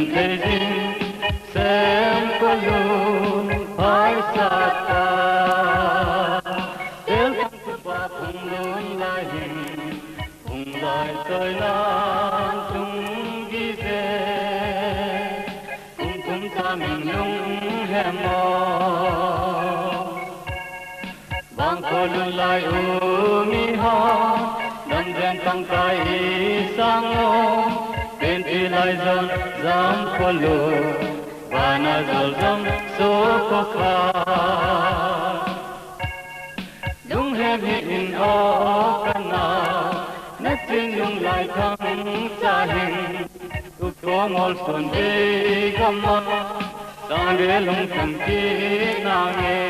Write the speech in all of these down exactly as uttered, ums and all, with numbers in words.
Thei jing, sem ko lun, phai sat ta. Tel tang tu pa phung lun lai hin, phung lai soi nan tung gi je. Kum kum ta min lung hem o. Bang ko lun lai u mi ho, dam den tang kai i sang o, pen pi lai zon zam ko lu, bana zol zam so ko kha. Lung hem hi in o ka na, na chin lung lai thang cha hin, tu ko ngol son de gam ma, sang de lung thang ki na nge.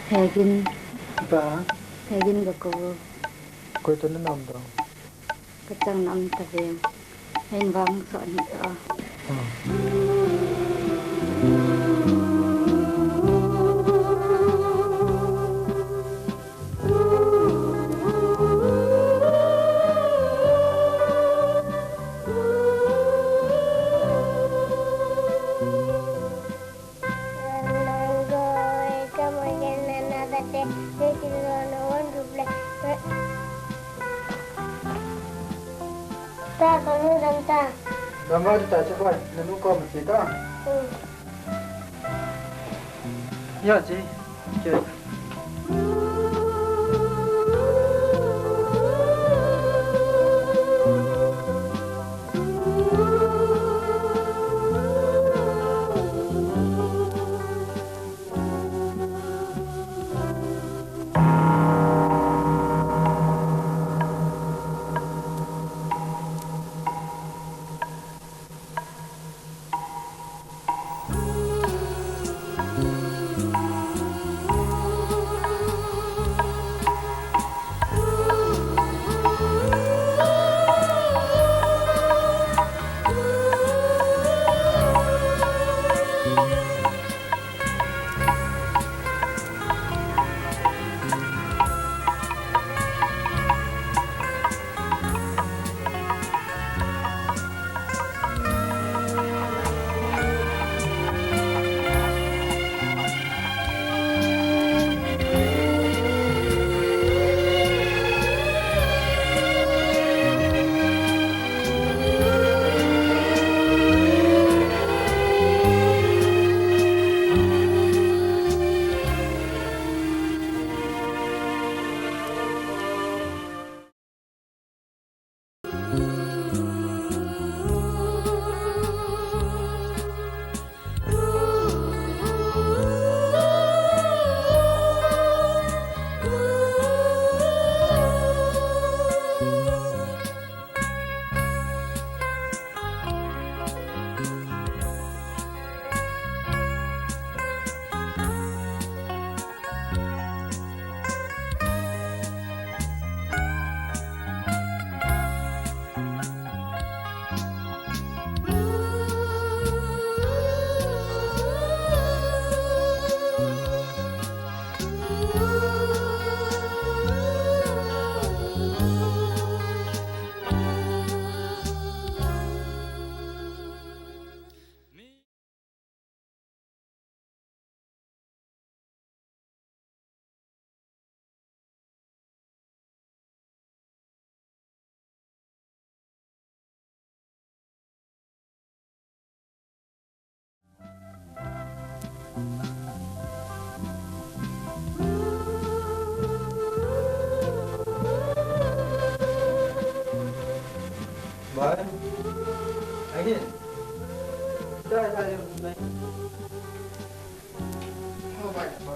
Hegin. Ba. Hegin ga ko. Koi to na nam do. Ka chang nam ta ve. Hein vang so ni ta. Hmm. Ta, kanu dam ta. Dam a ta, che khoi, nanu kom che ta. Hmm. Ya, che. Che.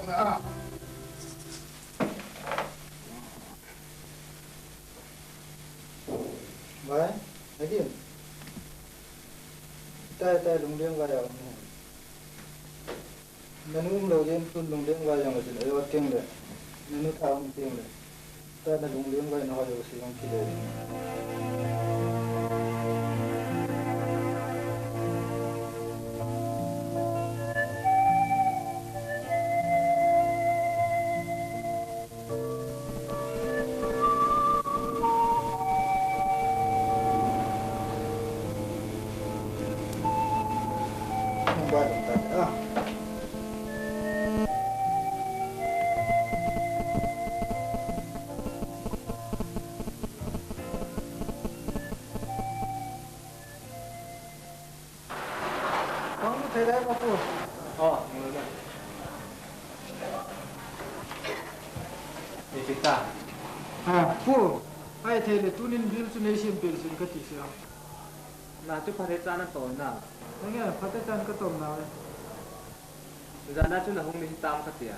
Bai, Agim. Itai, itai, lungleng vai a um e. Nanu umlou jeng tun lungleng vai jong asin, ajo teng le. Nanu tha um teng le. Itai na lungleng vai na ho jouse jong kile. Hung lut thei dai mo, pu? Oh, hung lut dai. Ei, Peter. Ha, pu. Ahithei le tunin bill chu nei sem peh jing kati se. Na chu phatechan nato na. Nge, phatechan kato nau e. Jan a chu nahung ding hitam katia.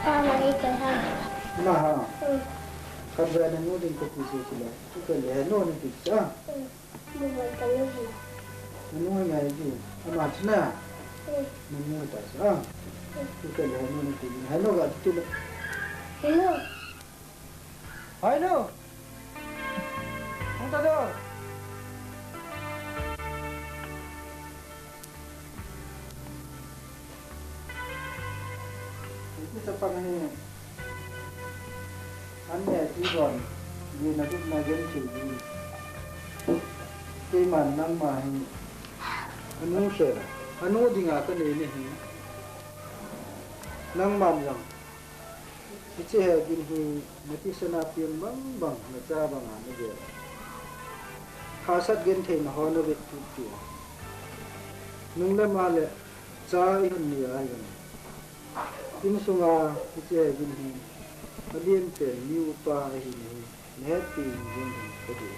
Pa, mari koi ha. Ma ha. Hmm. Khat ja nanu ding kati chu chule. Tu kale henu nati cha. Hmm. Nanu hi ngai di. Ama chu na. Hmm. Nanu ta sa. Hmm. Tu kale henu nati. Henu ga tu le. Henu. Henu. Hung ta do. Iti chapang hi, an ne ti bon, di na duk na gen thei di. Keiman nangma hi, anu khe, anu dinga ka nei ni hi. Nangman jong, hiche Hegin hi, na thisan a pen bang bang, na cha banga na gel. Hahsat genthei na ho na vet kit tia. Nung le ma le, Cha i hun ni a hi vang. Insunga hiche Hegin hi, alen pen mi upa ahi nahi, na hetpi jing ding kati.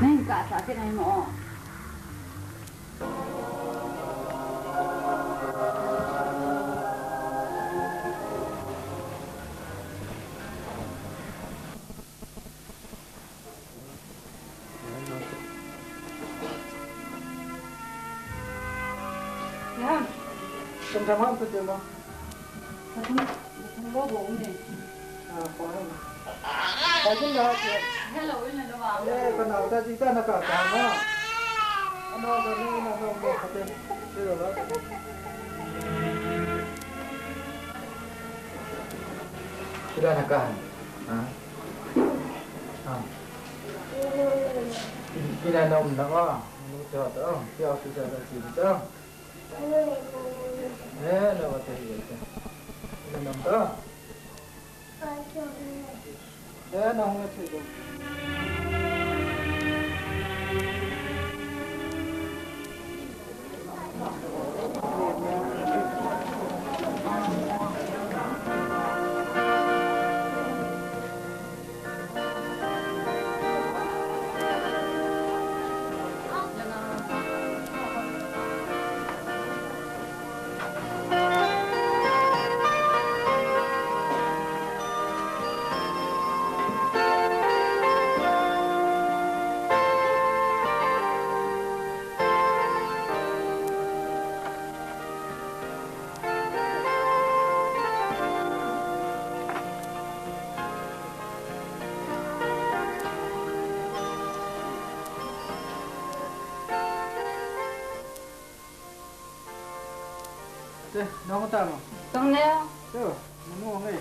Nang kasa kit nai mo. Kum tham ham tu te mo. Pathum, pathum lo bo um ne. Ah, ko ham. Pathum la te. Hello, in la ba. Eh, ka nau ta ji ta na ka ta ma. Ano ka ni na no mo ka te. Ti lo la. Ti la na ka. Ha? Ha. Ti la na um na ka. Ano te ha ta. Ti a ti ta ta ti ta. Eh, na wa te hi te. Na nam ta. Eh, na hung na che do. Nong ta mo. Tong ne. Tu, nong mo ngai.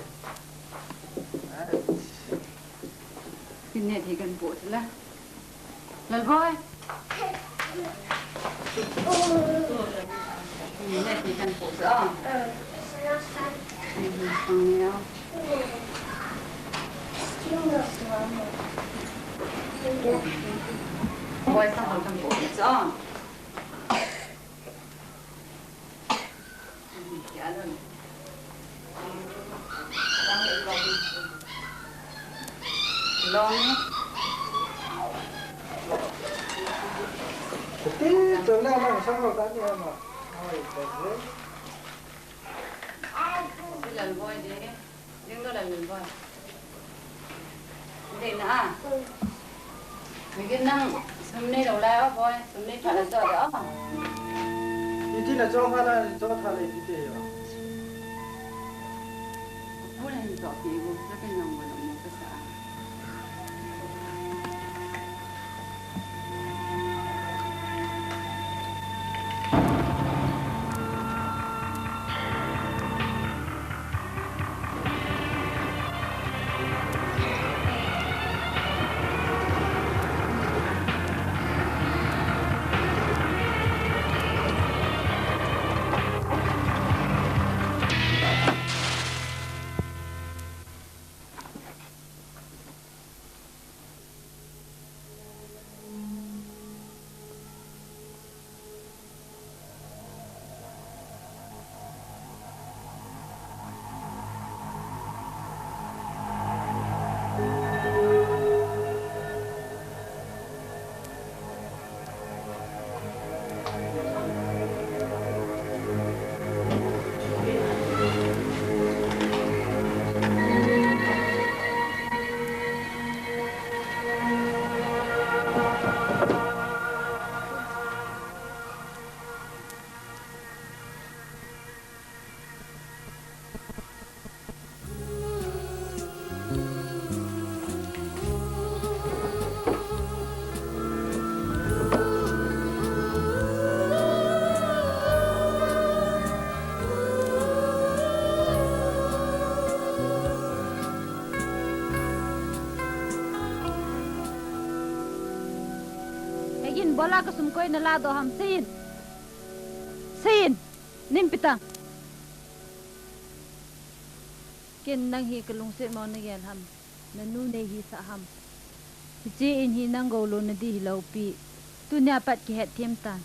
Kin ne thi kan po la. Lalboi. Kin ne thi kan po sa. Tong ne. Boi sa kan po sa. Ding na a. Migin nang sum nei lou lai o boi, sum nei phat la jo de o. Iti na jo phat la jo tha le iti te o. Pu na hin jo pi gu, sa ken nang mo mo ka sa. Hegin bola ka sum koi na la do ham, seiyin. Seiyin. Nin pita. Ken nang hi ka lungset mo na gel ham. Na nu nei hi sa ham. Hiche in hi nang go lo na di hi lo pi. Tunia pat ki het them tan.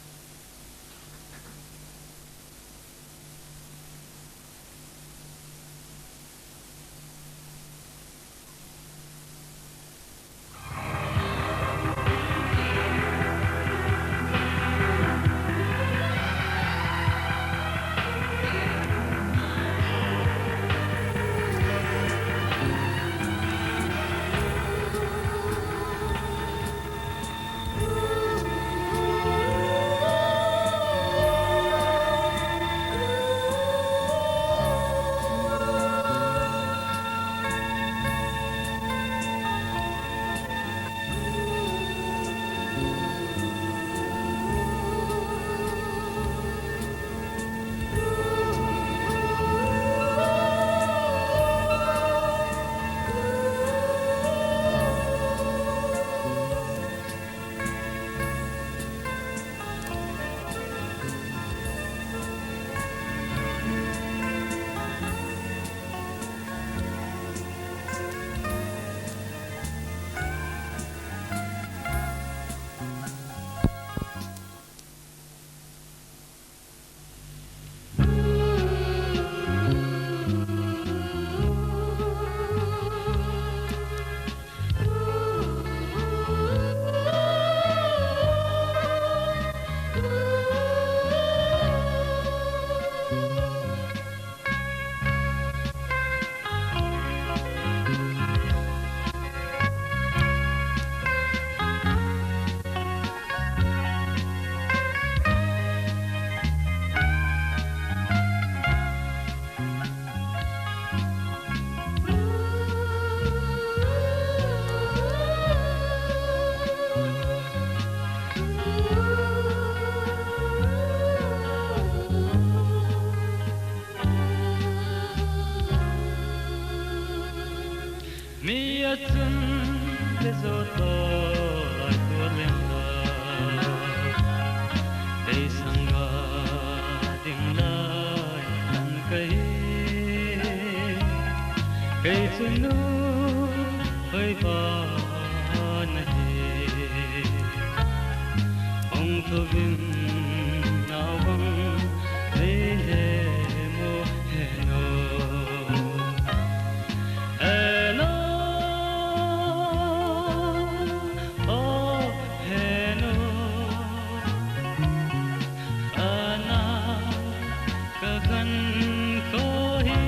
jo to lai to leng la, kei sanga ding lai an kahi. Kei chu nu hoi pa nahi. Hung thuvin nau bang nei le mo heno. Heno, oh heno. Ana ka khan ko hi.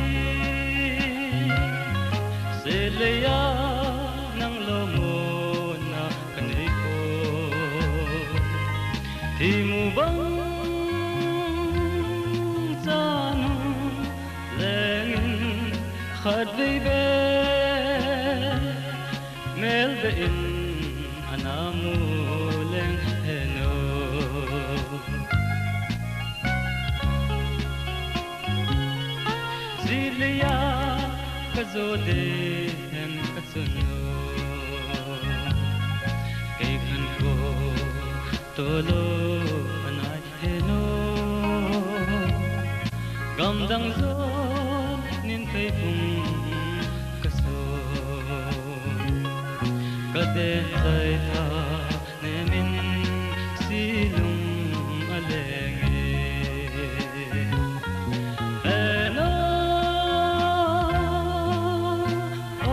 Seleya nang lo mo na ka nei ko. Thimu bang chanu lengin khat vei be mel be in ana mu leng heno. Seleya ka jo de hem ka chun no. Kei khan ko to lo anai heno. Gamdang jo nin pei pung ka so. Ka den tai tha ne min silung a lenge. Heno,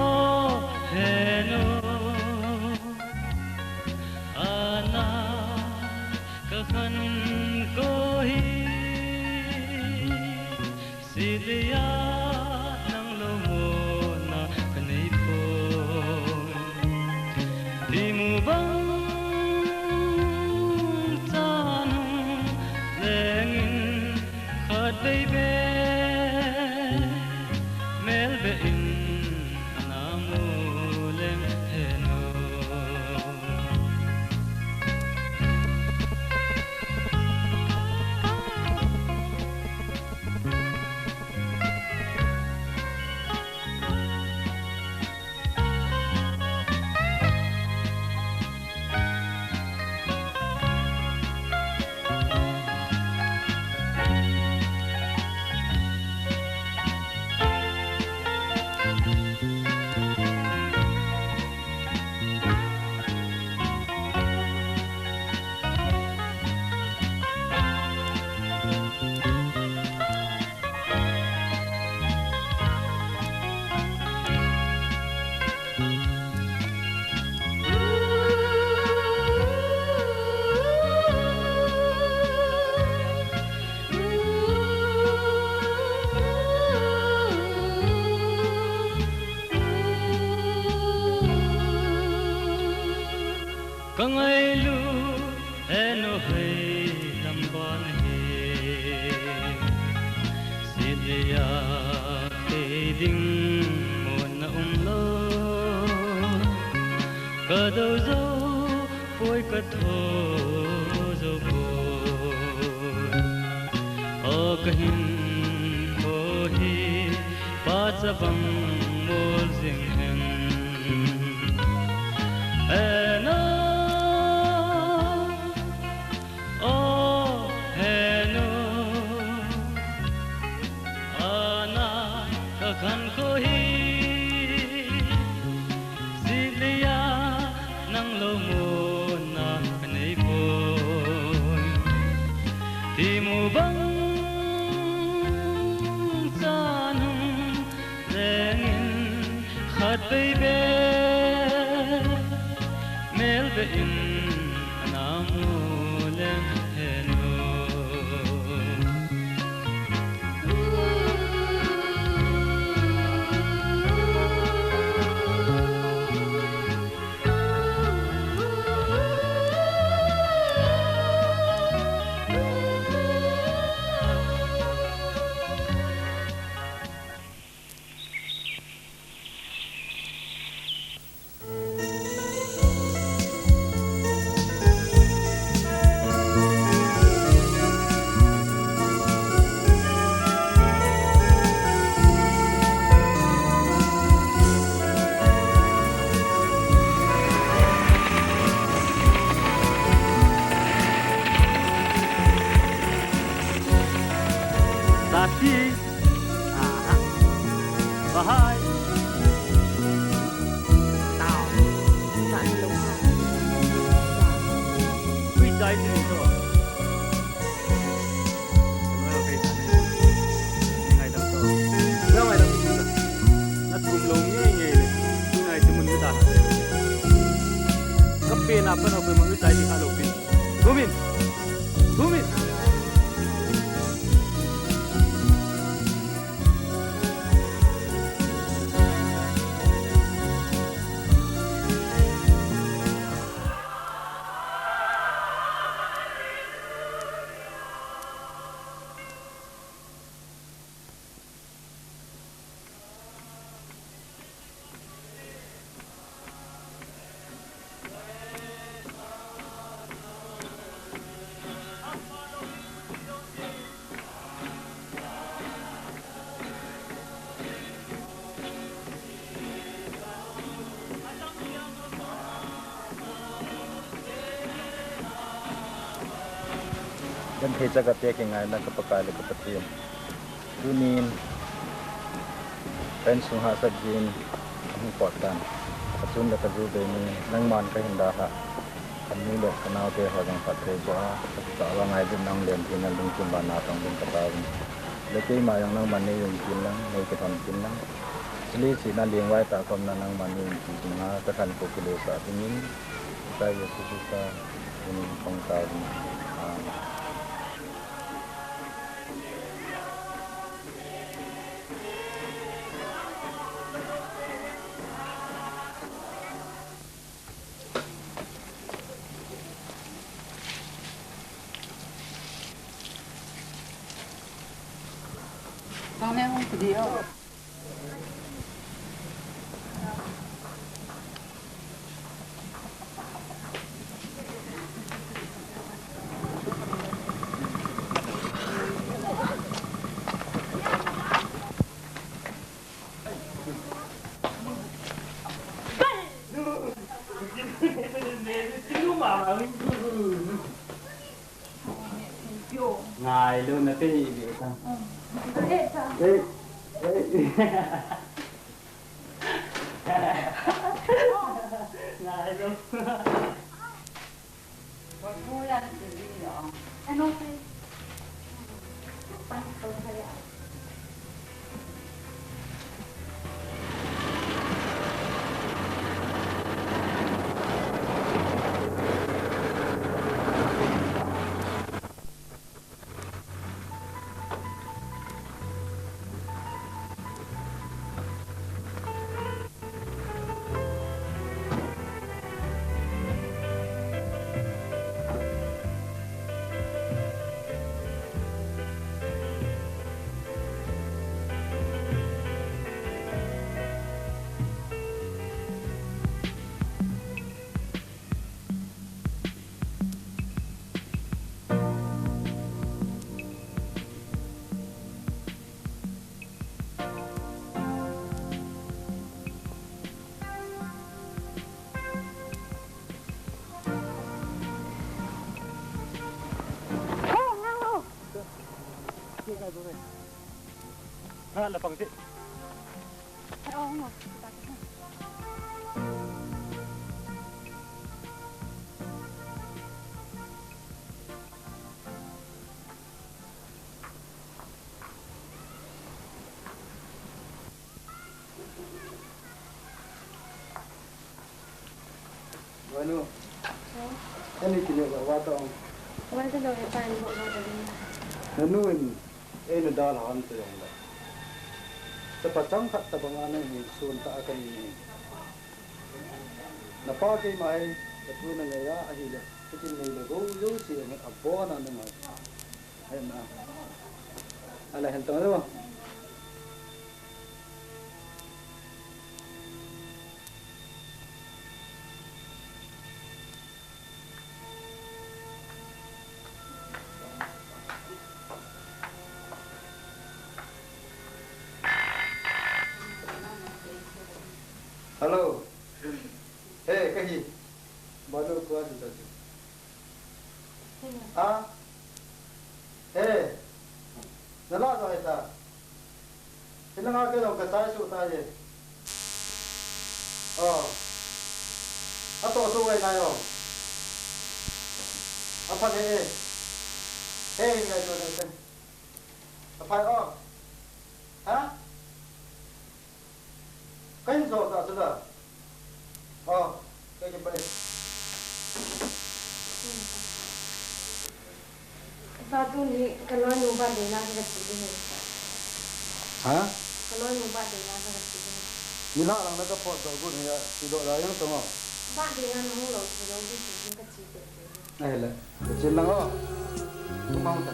oh heno. Ana ka khan ko hi. Seleya nang lo mo na ka nei poi. Thimu bang chanu lengin khat vei be mel be in ana mu leng heno. Ka ngailut heno hei lam ban hi. Seleya kei ding mo na um lo. Ka do jo poi ka tho jo poi. O ka hin ko hi pa cha bang mol jing hen. Heno, oh heno. Ana ka khan ko hi. Seleya nang lo mo na ka nei poi. Thimu bang chanu lengin khat vei be mel be in ana mu leng heno. Ai, ti ni to. Ano, okay, ano yun? Hindi nga ilang to. Wala nga ilang to. Natum lou ngei ngei le. Hindi nga itimun kita. Kape na pa na pa, mag-retire ka lou pin. Tumin! Tumin! Genthei chaga te kingaina ka Pakai le ka Pathen. Tunin, ka insung hahsat jeh in, ahung pot tan. Ka chun le ka ju bei ni, nangman ka hin dalha. Ka nu le ka naote ho jong phatthei boh a, ka kitah uva ngailutna hung lem theina lungthim uva natong ding ka taovin. Le keima jong nangman nei umpi inlang, nei kilhonpi inlang. Chule chihna lengvai tah a ka umna nangman nei umpi ding a, ka khankho kiletsah dingin, Pakai Jesu Christa min in ka hung taovin. Amen. Ngailu na te hi ve ta. Ei, ei. Ngailu. Banu. Ani kine ba wa ta ong. Wa ta do e pa ni bo ba ta ni. Nanu in, eina dalha hon ta jong le. Chapa chang khat tabang a nang hin sun ta a ka ni. Na pa keima hi, ka tu na ngei a, ahile, hitin nei le gou jouse hi abon a na ngai. Hen a. Ala hen tong lo. Hello. Hey, kahi. Banu kua si ta si. Ah. Hey. Nala to hai ta. Hinanga kei jong ka chai suh tai. Oh. Ato suh ngai nai o. Apha de e. Hey, ngai to de. Apha o. Ha? Kahin jo ta chu la. O, kai ke pa e. Sa tuni kaloinu birthday na ka chi ding. Ha? Kaloinu birthday na ka chi ding. Ni la lang na ka pot do gu ni ya, chi do la yang tong o. Birthday na na hung lo, chi lo di chi ding ka chi te te. Ai le, ka chi lang o. Tumang ta.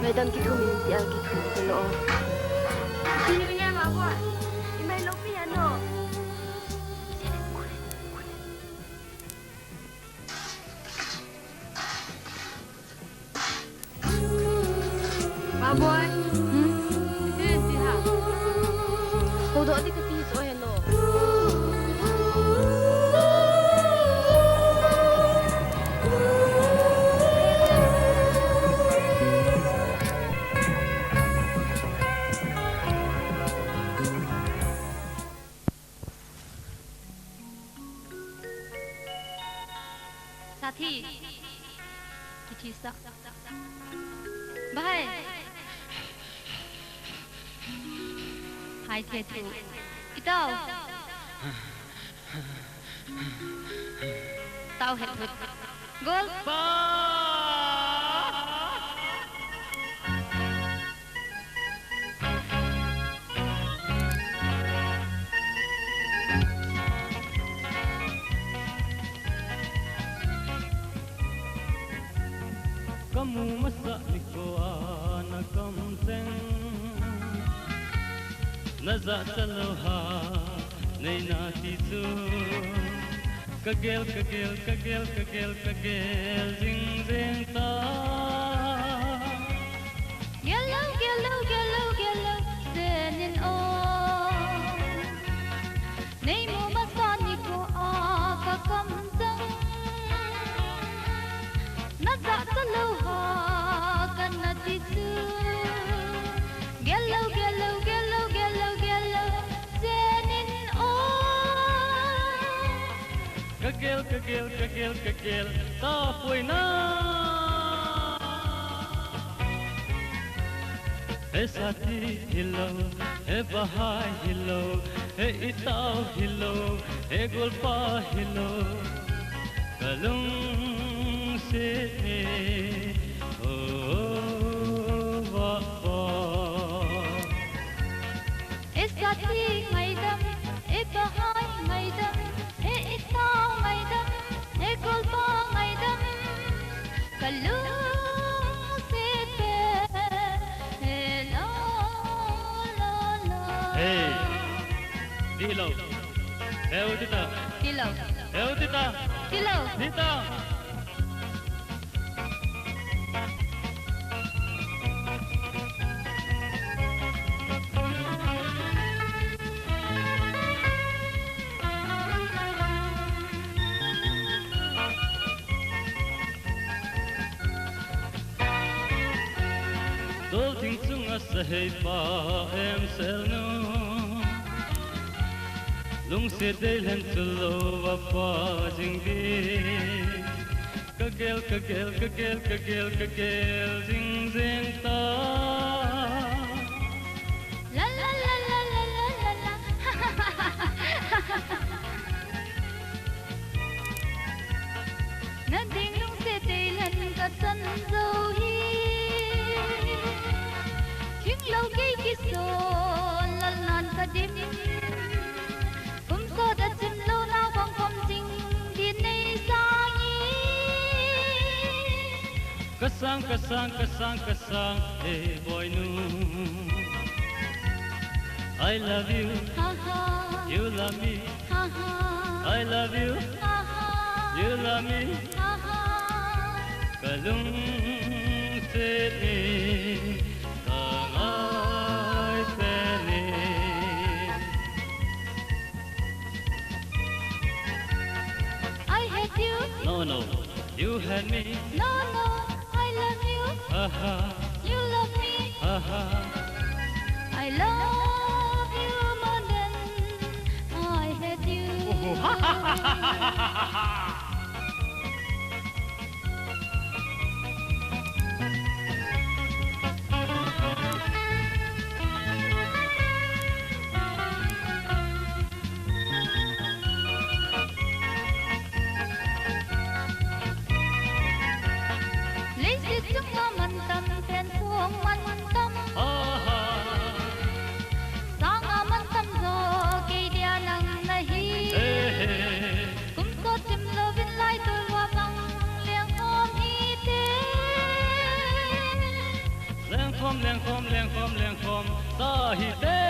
Ngaidam kithum in tia kithum te lo. Sini nge ma boi. I mai lo pi ano. Ba boi. Hmm? Iti ti ha. Ko do di ka ti so he no. Sathi. Kithi sa. Bahai. Hai the thu. Itao. Tao he thu. Gol. Ba. Kamu masa nikho a na kamcheng, na jachat lou ham nei nati chu. Ka gel, ka gel, ka gel, ka gel, ka gel jing jing ta. Gel lou, gel lou, gel lou, gel lou, senin o. Nei mu masa nikho a ka kamcheng. Na jachat lou ham kana ti chu. Gel lou, gel lou, gel lou, gel lou, gel lou, senin o. Ka gel, ka gel, ka gel, ka gel, ta poi na. He sathi hilou, he bahai hilou, he itao hilou, he golpa hilou. Ka lungset e, o, va, va. E sathi ngaidam, e bahai ngaidam, e itao ngaidam, e golpa ngaidam, ka lungset e, e la, la, la. Hey, ti lou. He u ti ta. Ti lou. He u ti ta. Ti lou. Ti ta. Dol thing chunga sahei pa em sel nu. Lungset dei lhen chu lou va pa jing di. Ka gel, ka gel, ka gel, ka gel, ka gel jing jing ta. La, la, la. Na ding lungset dei lhen ka chan jou hi. Thing lou kei kisol lal nan ka dim. Kum sot a chim lou na bang kom jing di nei sang e. Ka sang, ka sang, ka sang, ka sang, e boinu. I love you. Ha ha. You love me. Ha ha. I love you. Ha ha. You love me. Ha ha. Kalungset in, kangaisen in. I hate you. No, no. You hate me. No, no. I love you. Ha ha. You love me. Ha ha. I love you more than I hate you. Leiset chunga mantam, phenphung mantam. Sanga mantam jo, kei dia nang nahi. Kum sot chim louvin lai tul vapang, lengkhom hite. Lengkhom, lengkhom, lengkhom, lengkhom tahite.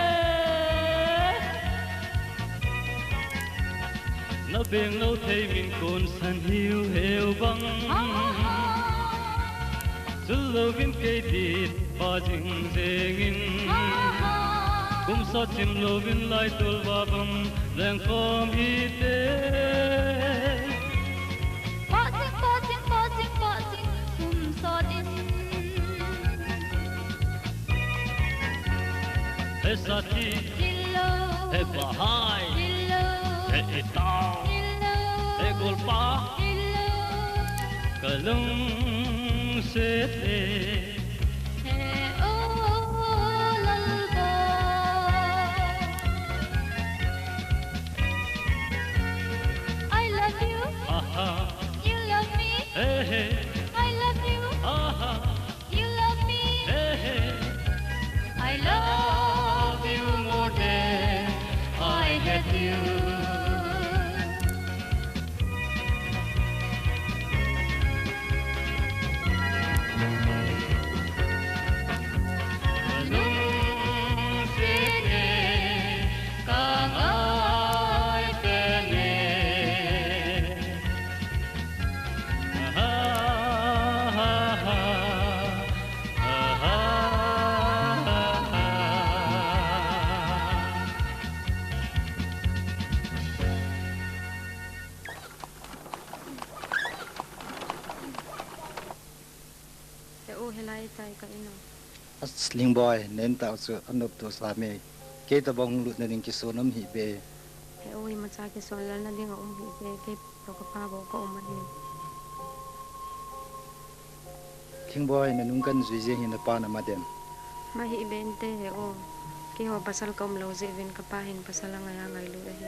Na beng lou thei min kon san hiu heu bang. Chul louvin kei dit pa jing jengin. Kum sot chim louvin lai tul vapang, lengkhom hite. Paching, paching, paching, paching, kum sot in. He sathi, hello. He bahai, hello. He itao, hello. He golpa, hello. Kalungset e. He o lalpa. I love you. Ha ha. You love me. Hey, hey. I love you. Ha ha. You love me. Hey, hey. I love you more than I hate you. He u, hilai tai ka in u. As, Lingboi, na in tah chu anop toh sa me. Kei tobang hung lutna ding kison um hih be. He u, imacha kison lelna ding aum hih be. Kei toh kapa bou ka um ahi. Lingboi, na nung kan jui jeng hi na pa na ma dem? Ma hih be inte he u. Keiho pasal ka um lou jeh uvin kapa hin pasal angai angailut ahi.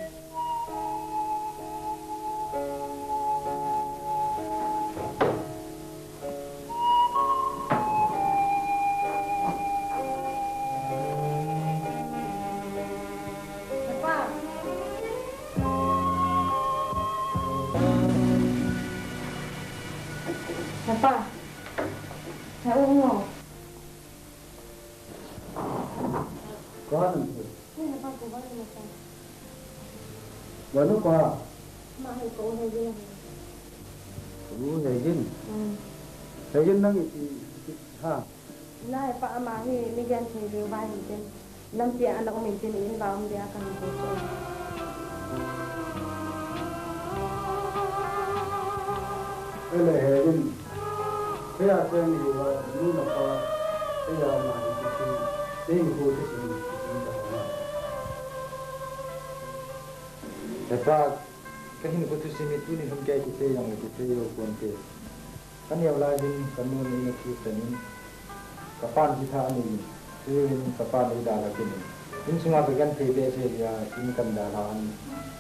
Napa. Napa. Na u ngo. Koi ham? Ni napa ko ba ni napa. Boi nu koi ham? Ama hi ka u Hegin. U Hegin? Hmm. Hegin nang iti, iti ha? Na hepa, ama hi mi genthei lheh va hintin. Lampi a ana um intin, in va um dia ka hin koi chu. Ele Hegin. Kei a cheng hiuva, nu napa, kei a ma hi kisin, kei hinkho thusim kisin ka hong a. Hepa, ka hinkho thusim hi tuni hin kei kisei jong le kisei jou ponte. Ka neo lai hin ka nu in eina thi tan in, ka pan kitha anei in, tuhin ka pan eidalha kit in. Insunga ka genthei behseh jeh a, in kan dalha an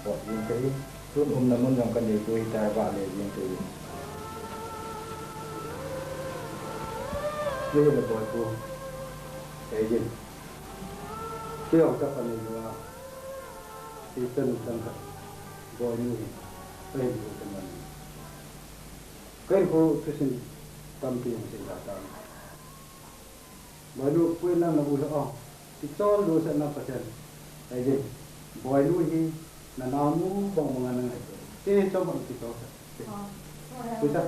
pot jeng kahi. Tun umna mun jong ka nei poi, hitia vale jeng kahi. Hile Boipu, Hegin, kei jong chapa nei lou a, kei chanu changkhat, Boinu hi ka hinkho ka man. Ka hinkho thusim tampi hung sei da tan. Boinu, koi nang na u hi o, kichol lou seh na Pathen. Ahi, Boinu hi nanaonu bang bang a nang ahi. Te chom bang ti to. Pucha.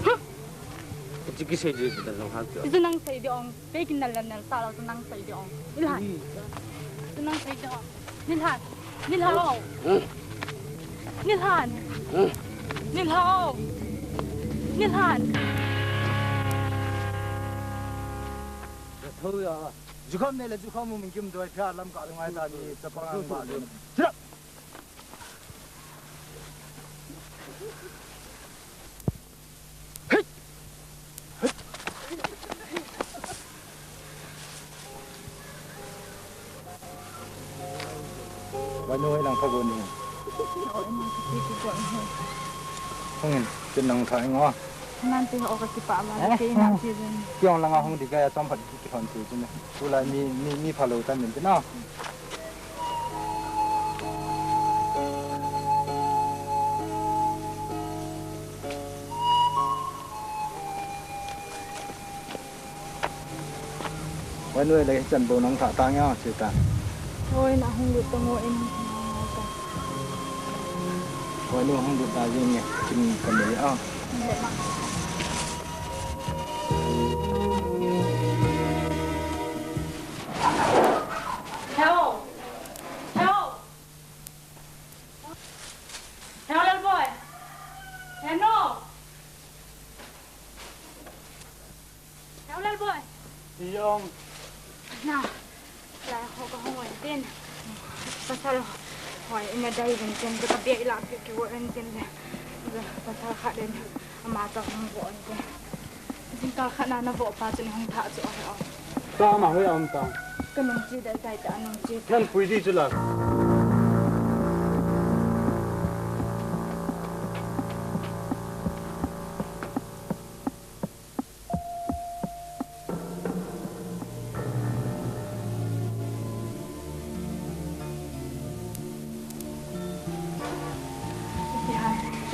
Huh! Kichi kisei di, di nang hak. Itu nang sei di ong. Pe kin nal nal ta lo tu nang sei di ong. Nilhan. Hmm. Tu nang sei di ong. Nilhan. Nilhan o. Hmm. Nilhan. Hmm. Nilhan o. Nilhan. Jukham nei le jukham mu min kim doi phia lam ka lungai ta ni chapang ang ba lu. Sit up. Boinu, hoilang pha gon ni. Hung in, tin nang thai ngo. Nan ti ho ka kipa ma, eh, ti na ti rin. Kiong langa hung di ka ya chom phat ki hon ti chun. Tulai mi, mi, mi phalou tan min tin na. Boinu le chan bou nang tha tang ya, che ta. Oi, na hung lut ta ngo in. Boinu hung lut ta jing nge, kin ka nei a. Hello. Hello. Hello, Lalboi. Hello. Hello, Lalboi. Iyong. Na. Lai ho ka hung oi tin. Pasal hoi, ina dai vin tin, ka bia ila ki ki wo en tin le. Pasal khat in ama ta hung wo en tin. Jingkah khat na na vo pa chun hung tha chu ahi o. Ta ma hoi am ta. Ka nung chi dai tai ta nung chi. Nan pui di chu la.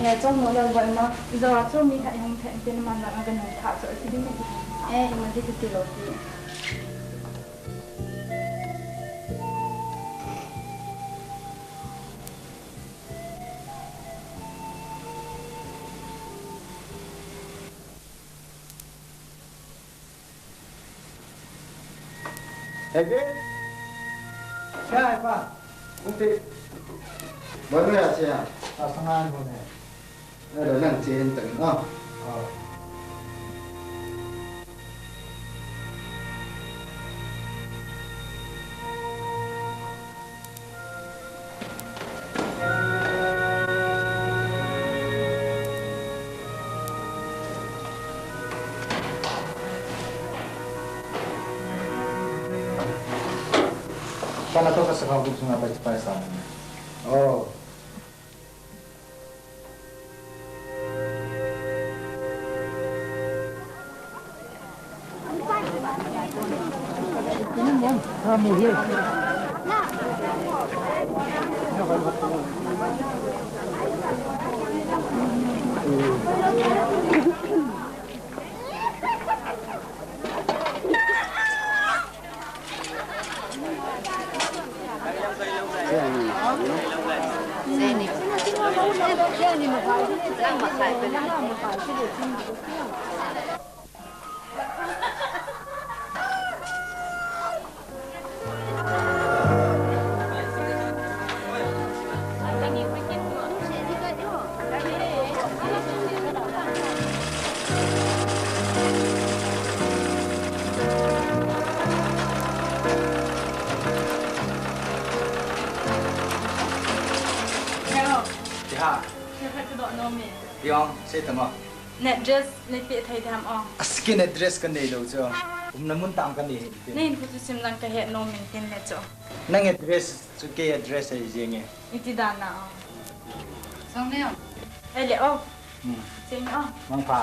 Eh, chom mo le boi ma, jo a chu mi khat hung thei tin man la ka nung tha chu ti ding. Eh, ima di ti lo ti. Hei ve. Sia, pa. Hung ti. Boi me a sia. A sanga ni boi me. Alo lang chen tang no. Oh. Kana to ka sa ka gup sunga pa pa sa. Oh. Hello. Ti ha. Ti ha. Ti ong, sei tamo. Na address nei pe thei dem o. A skin address ka nei lou chu. Umna mun tang ka nei. Nei khu chu sim lang ka he nom in tin le chu. Nang address chu kei address ahi jeng e. Iti dan a. Sang ne. Ai le o. Hmm. Sing o. Mangpha.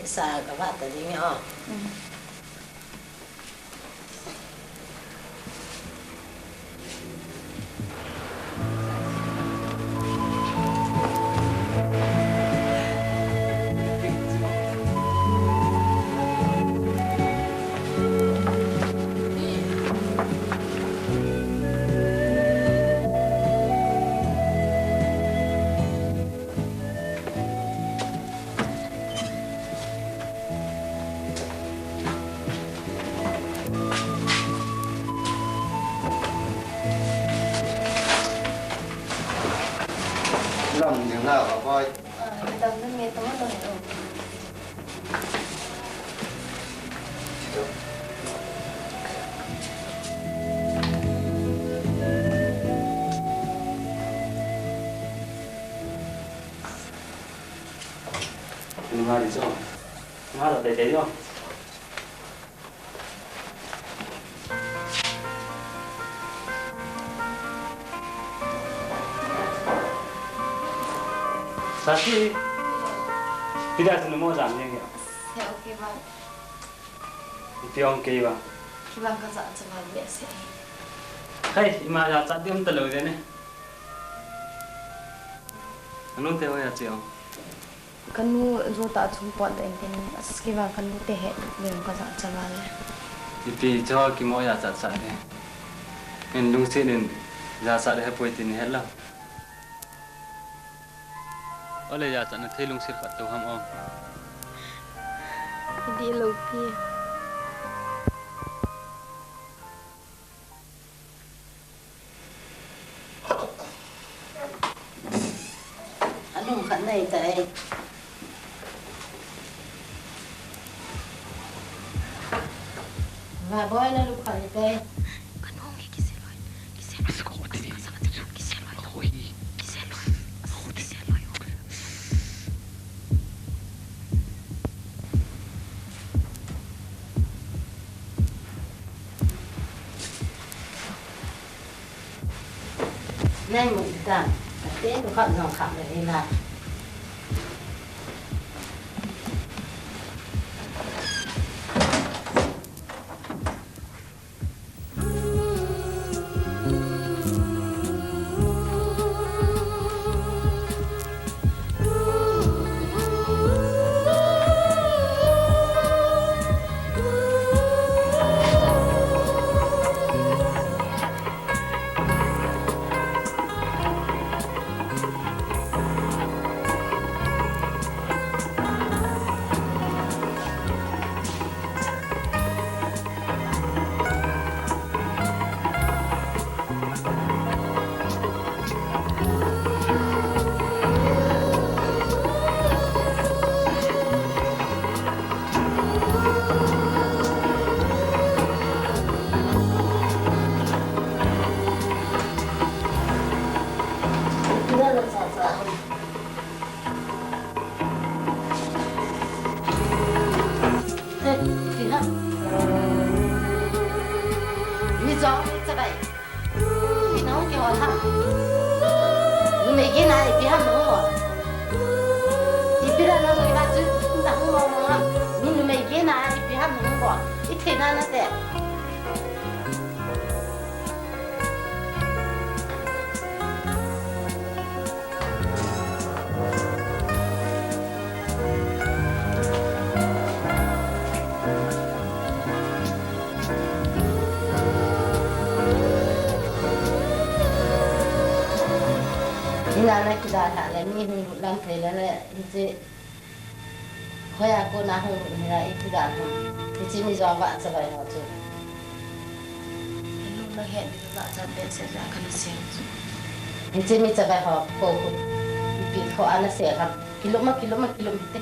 Isa ka va ta ding o. Hmm. Lam ding na ka boy. Ah, lam ding me to no. Nunga di jo. Nunga lo te te jo. Sasi. Pida tu numo jam ni. He, okay, bye. Ipi ong kei vang. Kei vang ka jachat val behseh. Hei, ima jachat ding um talou ding ne. Anung te hoiya che ong. Kanu jo ta chung pot ding tin, as kei vang kanu te he ding ka jachat val le. Ipi cho kimo jachat cha de. Min lungset in jachat he poi tin he lo. Ole jachat na thei lungset khat to ham ong. Idi lo pi. Anung khat nei ta ei. Va boy na lu khat te. Kanung ki kise loi. Kise loi. Kise loi. Kise loi. Kise loi. Nei mu ta, ate nu khat nong khat le na. Eh, ipi ham? Mi jong mi chabai. Ipi nahung kihol ham? Numei gei na ipi ham nahung bol? Ipi dan nahung bol, ipi chu nahung bol ham? Mi numei gei na ipi ham nahung bol? Ithei na nate. Ina na kidalhah le mi hung lut lang thei le le, hiche hoiya kona hung lut hira, ipi dan ham. Hiche mi jong vahchavai ho chu. Kanu na het ding vahchat behseh jeh a kana sel chu. Hiche mi chavai ho kho khu ipi kho ana sel ham. Kilom a, kilom a, kilom hite.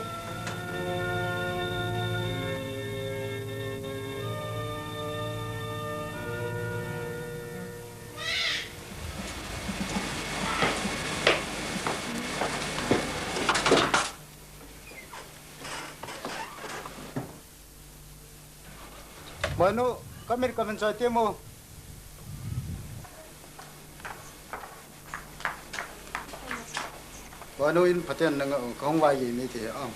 Banu, come here, come and join them. Banu in phaten nang, kahung vai ye mi te, ah.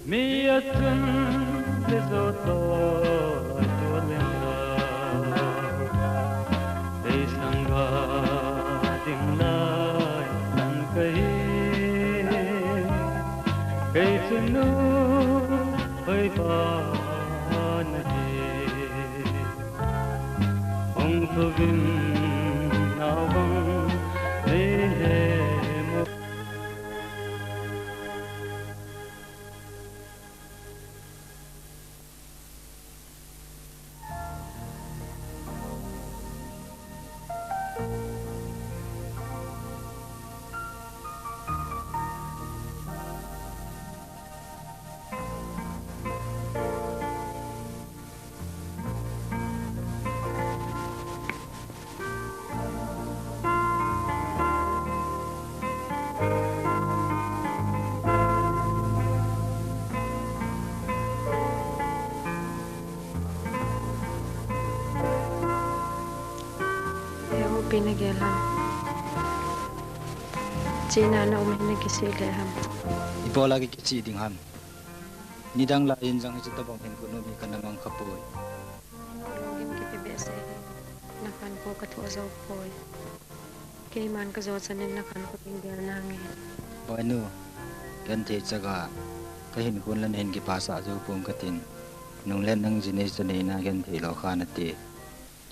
Mi achun le jo to ai to len la, ei sangha ding lai tan kahi, kei chun nu hoi pa na hi. Hung thuvin nau bang nei he mo. He u, ipi na gel ham? Chena na um hi na kisih le ham? Ipi lah a kichih ding ham? Nidang lai in jong hiche tabang hin kunu mi kana mang kha poi. Lungkim kipe behseh hi, na khankho ka thoh jou poi. Keiman ka jo chan in na khankho ding gel nange. Banu, genthei chaga, ka hinkho in la na hin kipasah jou pong katin. Nung le nang ji nei cha nei na genthei lou kha nate.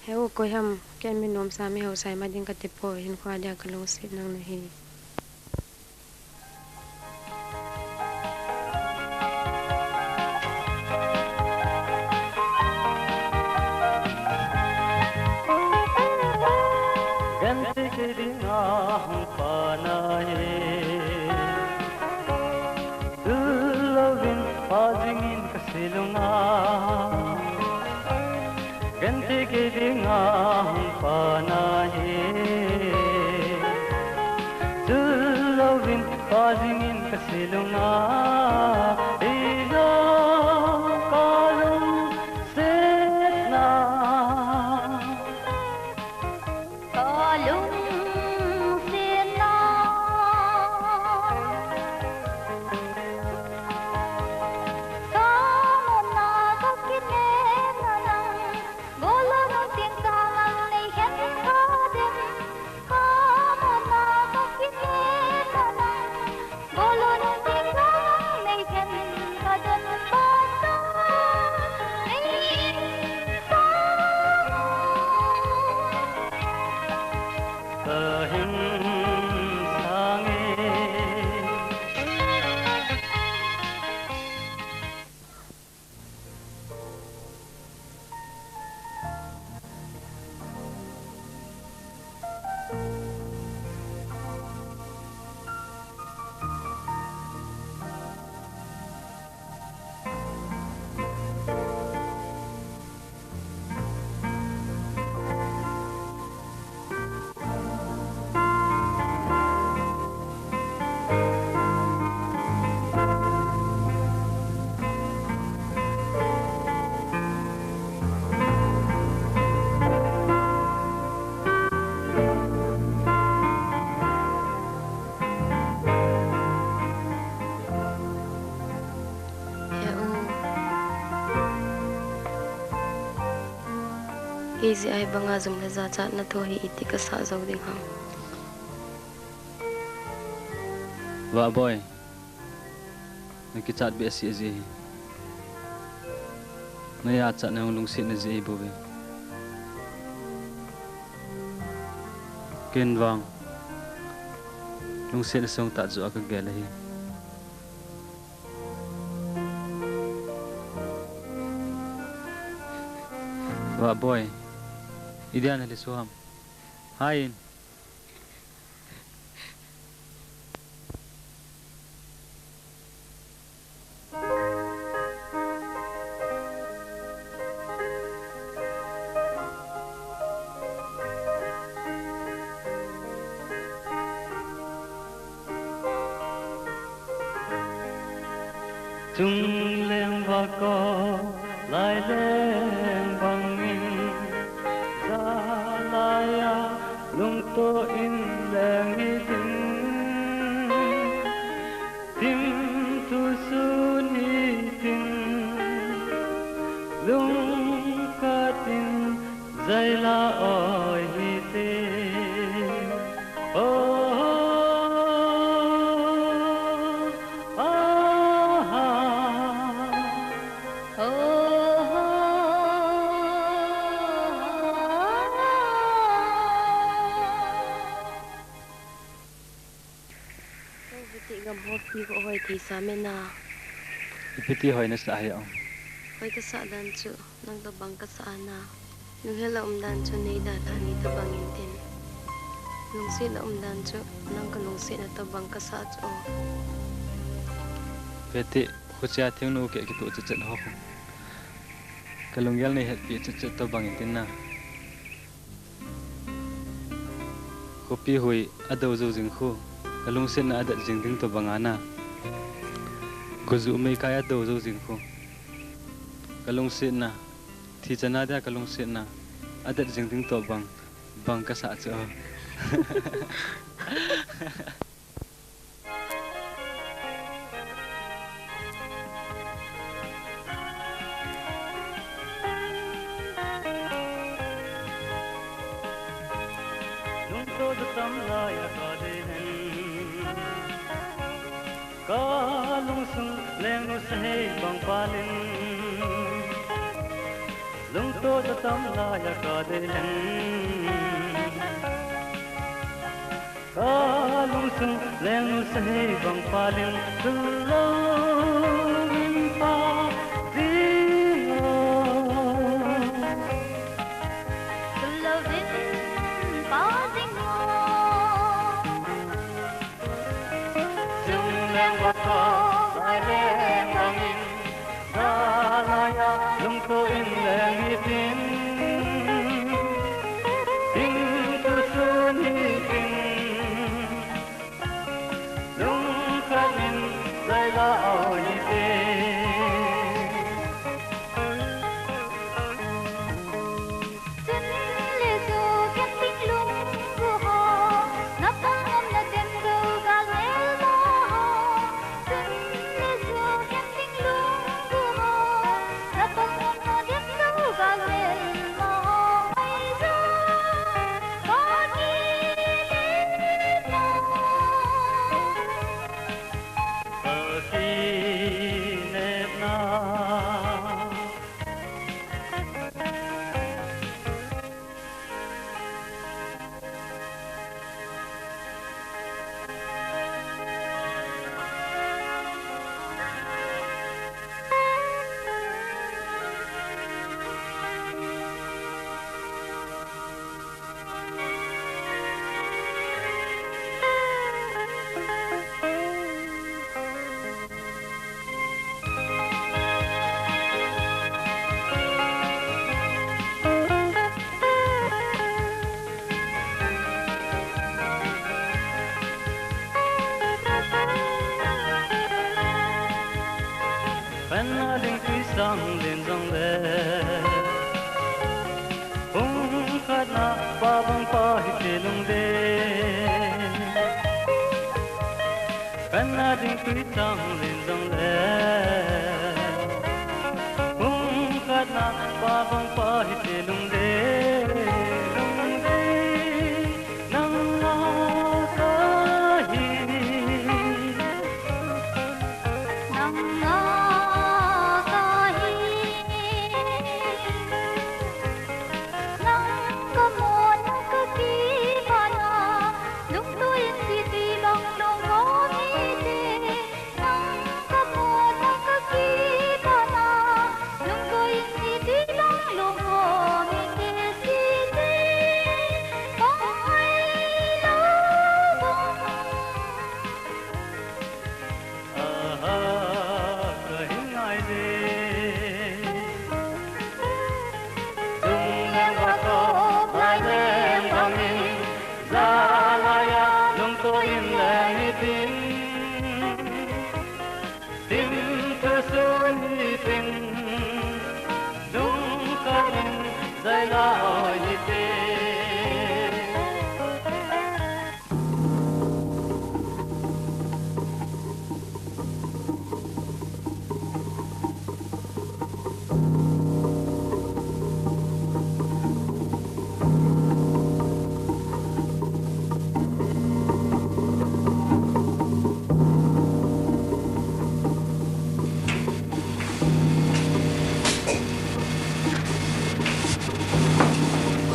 He u, koi ham, ken mi nomsa mi hausa ima ding kati poi, hinkho a dia ka lungset nang nahi. Genthei kei dinga hung pa nahi, tu louvin pa jingin ka silunga. Genthei kei dinga hung pa nahi, tu louvin pa jingin ka silunga. Ei jo ka lungset na, ka lungset na. Ka muna ka kinem na nang, golun ting ka nang nei khen ka dem. Ka muna ka kinem na nang, golun ting ka nang nei khen ka dem. Pasa nei sa ka hin sang e. Kei jeh a hi banga jong le jachatna thu hi iti kasah jou ding ham. Vahboi, nakichat behseh jeh hi. Najachatna jong lungsetna jeh hi bou ve. Ken vang lungsetna song tah joh a kagel ahi. Vahboi, idia nalhiso ham? Hai in. Chungleng vahkho, laileng bangin, jalai a lungtoh in leng hitin. Thim thusun hitin, lungkhat in jaila o hite. Oh, oh, oh, oh. Kou viti gam ho pi ho hoi thei sa mena. Ipi ti hoi nasa ahi o. Hoi kasah dan chu nang tobang kasah ana. Lunghel a um dan chu nei dalhah ni tobang intin. Lungset a um dan chu nang kalungsetna tobang kasah chu o. Viti, khuchia thingnu keh kitoh chetchet ho. Kalunggel nei hetpi chetchet tobang intin na. Khopi hui adou jou jing khu, kalungsetna adet jing ding tobang ana. Gojuh meikai adou jou jing khu, kalungsetna, thi chana dia kalungsetna adet jing ding tobang, bang kasah chu. Lungtoh jatam laiya kadei hen, kalungsung lengnu sahei bang palin. Lungtoh jatam laiya kadei hen, kalungsung lengnu sahei bang palin, chulou vin pa ding o. Chulou vin pa ding o. Chungleng vahkho, laileng bangin, jalai a lungtoh in leng hitin. Thim thusun hitin, lungkhat in jaila o hite. Chun le chu khen ding lunggu ho, na pang um na dem jou galmel mo ho. Chun le chu khen ding lunggu ho, na pang um na dem jou galmel mo ho. Mai jou, ka ki le na. Ka ki le na. Khenna ding tui sang len jong le, pung khatna pa bang pa hite lungdei. Khenna ding tui sang len jong le, pung khatna pa bang pa hite lungdei.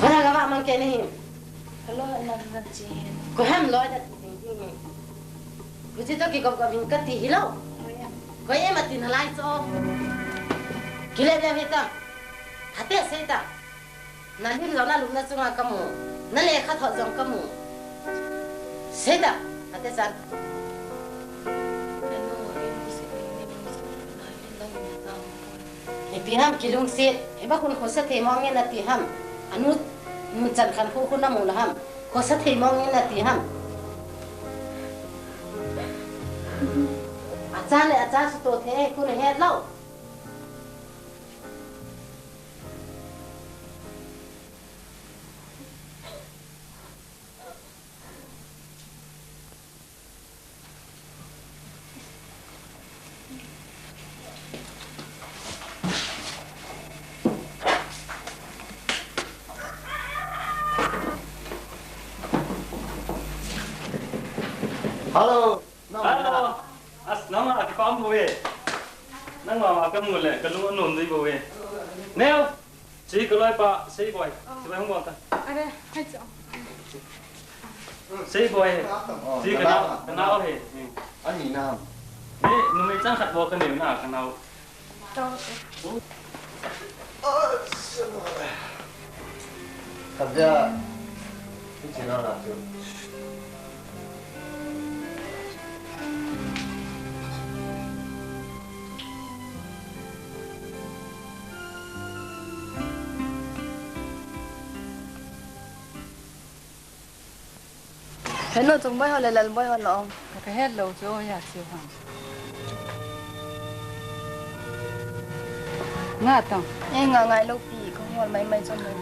Khona gava mang ke nahi. Hello, Ananda Chin. Ko hem loi da ting ting. Kuchi to ki gop gop hin kati hilou. Ko em ati nalai cho. Kile de hita. Hate seita. Nalim lou nalum na chunga kamu. Nalekha thot jong kamu. Seita. Hate san. Ipi ham kilungset, iba khun khosa thei mong in ati ham. Anu, nunchan khankho khun amu na ham. Khosa thei mong in ati ham. Acha le acha suto thei khun ahet lou. Hello. Hello. As, nang a kipam bou e. Nang mama kamu le, kalung anom dei bou e. Neo. Chi ka loipa, Seiboi. Seiboi hung bol ta. Are, hai cho. Seiboi. Chi ka nao, ka nao he. Ani nam. Ni, numei chang khat bou ka neo na, ka nao. Khat dia, ni chi na na chu. Henu Chongboi ho le Lalboi ho lo. Ka het lou chu, ya chu ha. Nga tong. E nga ngai lou pi, ko hol mai mai chom mai.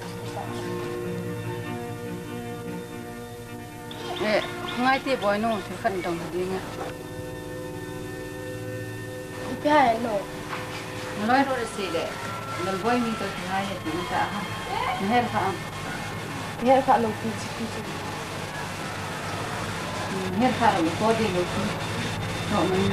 E, ngai te boi no, thil khat dong ding a. Ipi ham no. Naloi ro le se le. Lalboi mi to ti ngai ti ta ha. Her kha am. Her kha lou pi chi pi chi. Her kha lou ko de lou pi. To mai.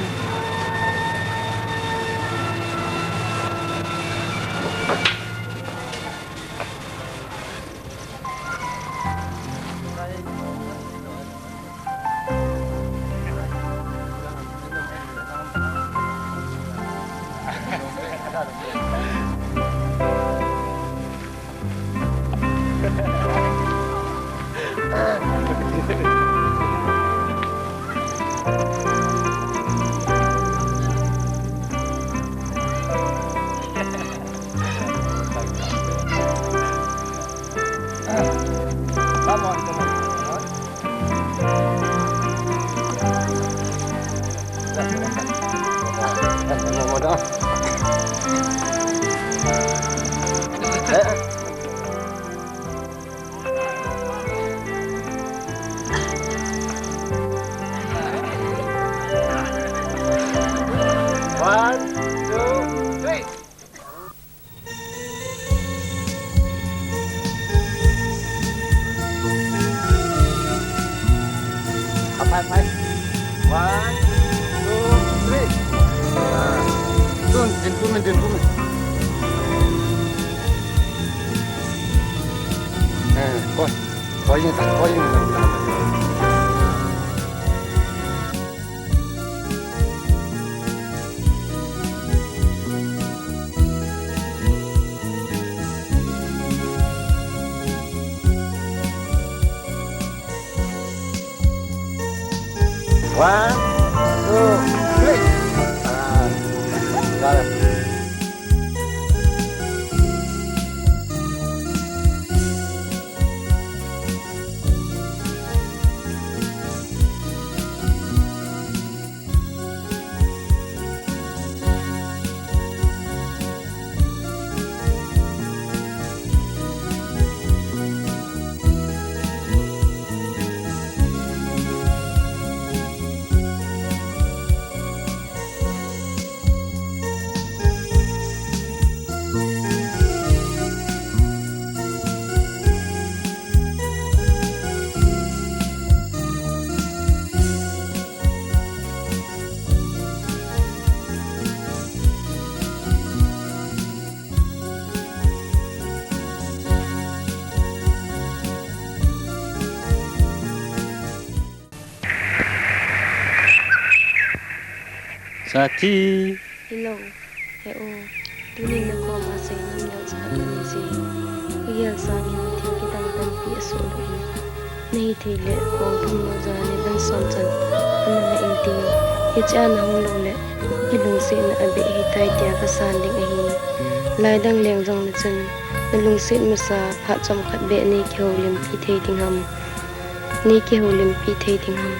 Come on, come on, come on. One, two, three. Up high, high. One, two, three. Ah, One, two, three. Ah, got it. Sakhi. Hello. He u. Tunin nakoma seinom neocha khat kanei e. Kagel sangin thil kidang tampi asoh lou in. Nahithei le, kong thum lou ja le ban som chan ana la intin. Hichea nahung lou le, nalungsetna abeh ahitai tia kasan ding ahi. Lai dang leng jongle chun, nalungset masa phat chomkhat beh nei kihoulimpi thei ding ham. Nei kihoulimpi thei ding ham.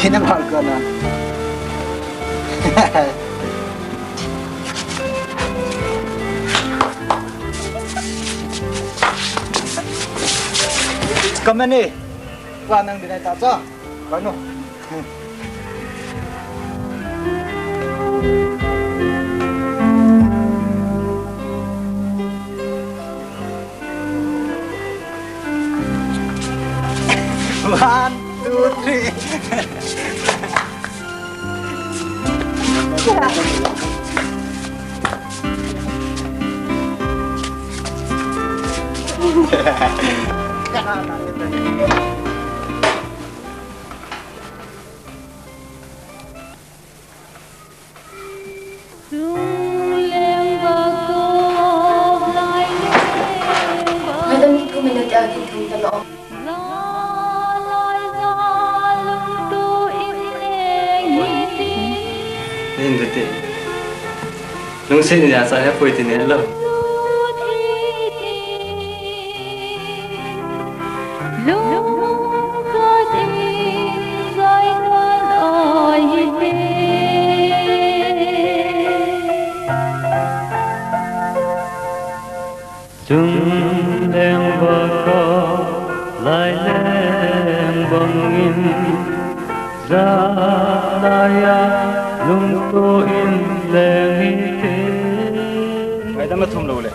Kina bal ko na. Come on, eh. Wa nang dinai ta cha. Wa no. One, two, three. Madam, two minute a kin thum ta lo. Nin diti. Lungset ni asa he poi ti ne lo. Chung leng baka, lai leng bangin, za laiya, lungto in leng ite. Ngaidam na thum lo le.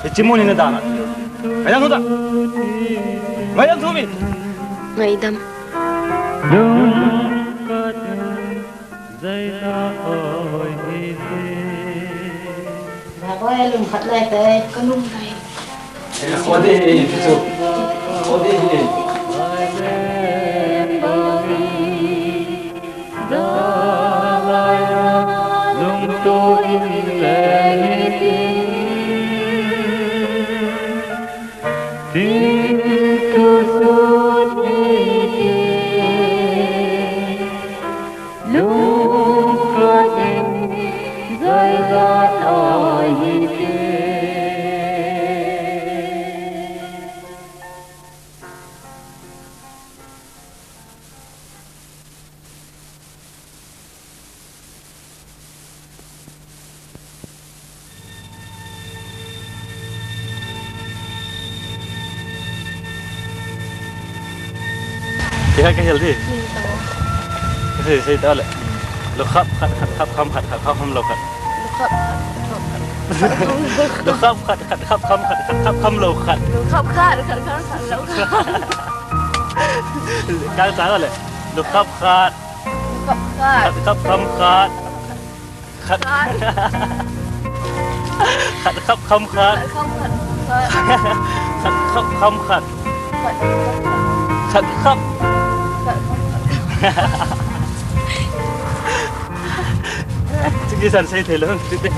Hiche mun hi na dan a. Ngaidam thum ta. Ngaidam thum in. Ngaidam. Lungkat in, zaita oi hi te. Ba ko e lungkhat lai te. Ka lung lai. Ode hi, chu. Ode hi. Kihel, kihel di. Sei, sei ta le. Lukhap khat, khat khap kham, khat, khat khap kham lo khat. Lukhap khat, khat khap kham. Lukhap khat, khat khap kham, khat, khat khap kham lo khat. Lukhap khat, khat khap kham lo khat. Kal ta le. Lukhap khat. Lukhap khat. Khat khap kham khat. Khat. Khat. Khat khap kham khat. Khat khap khat. Khat khap kham khat. Khat. Khat khap. Khat khap khat. Chigi san sei thei lo, chite.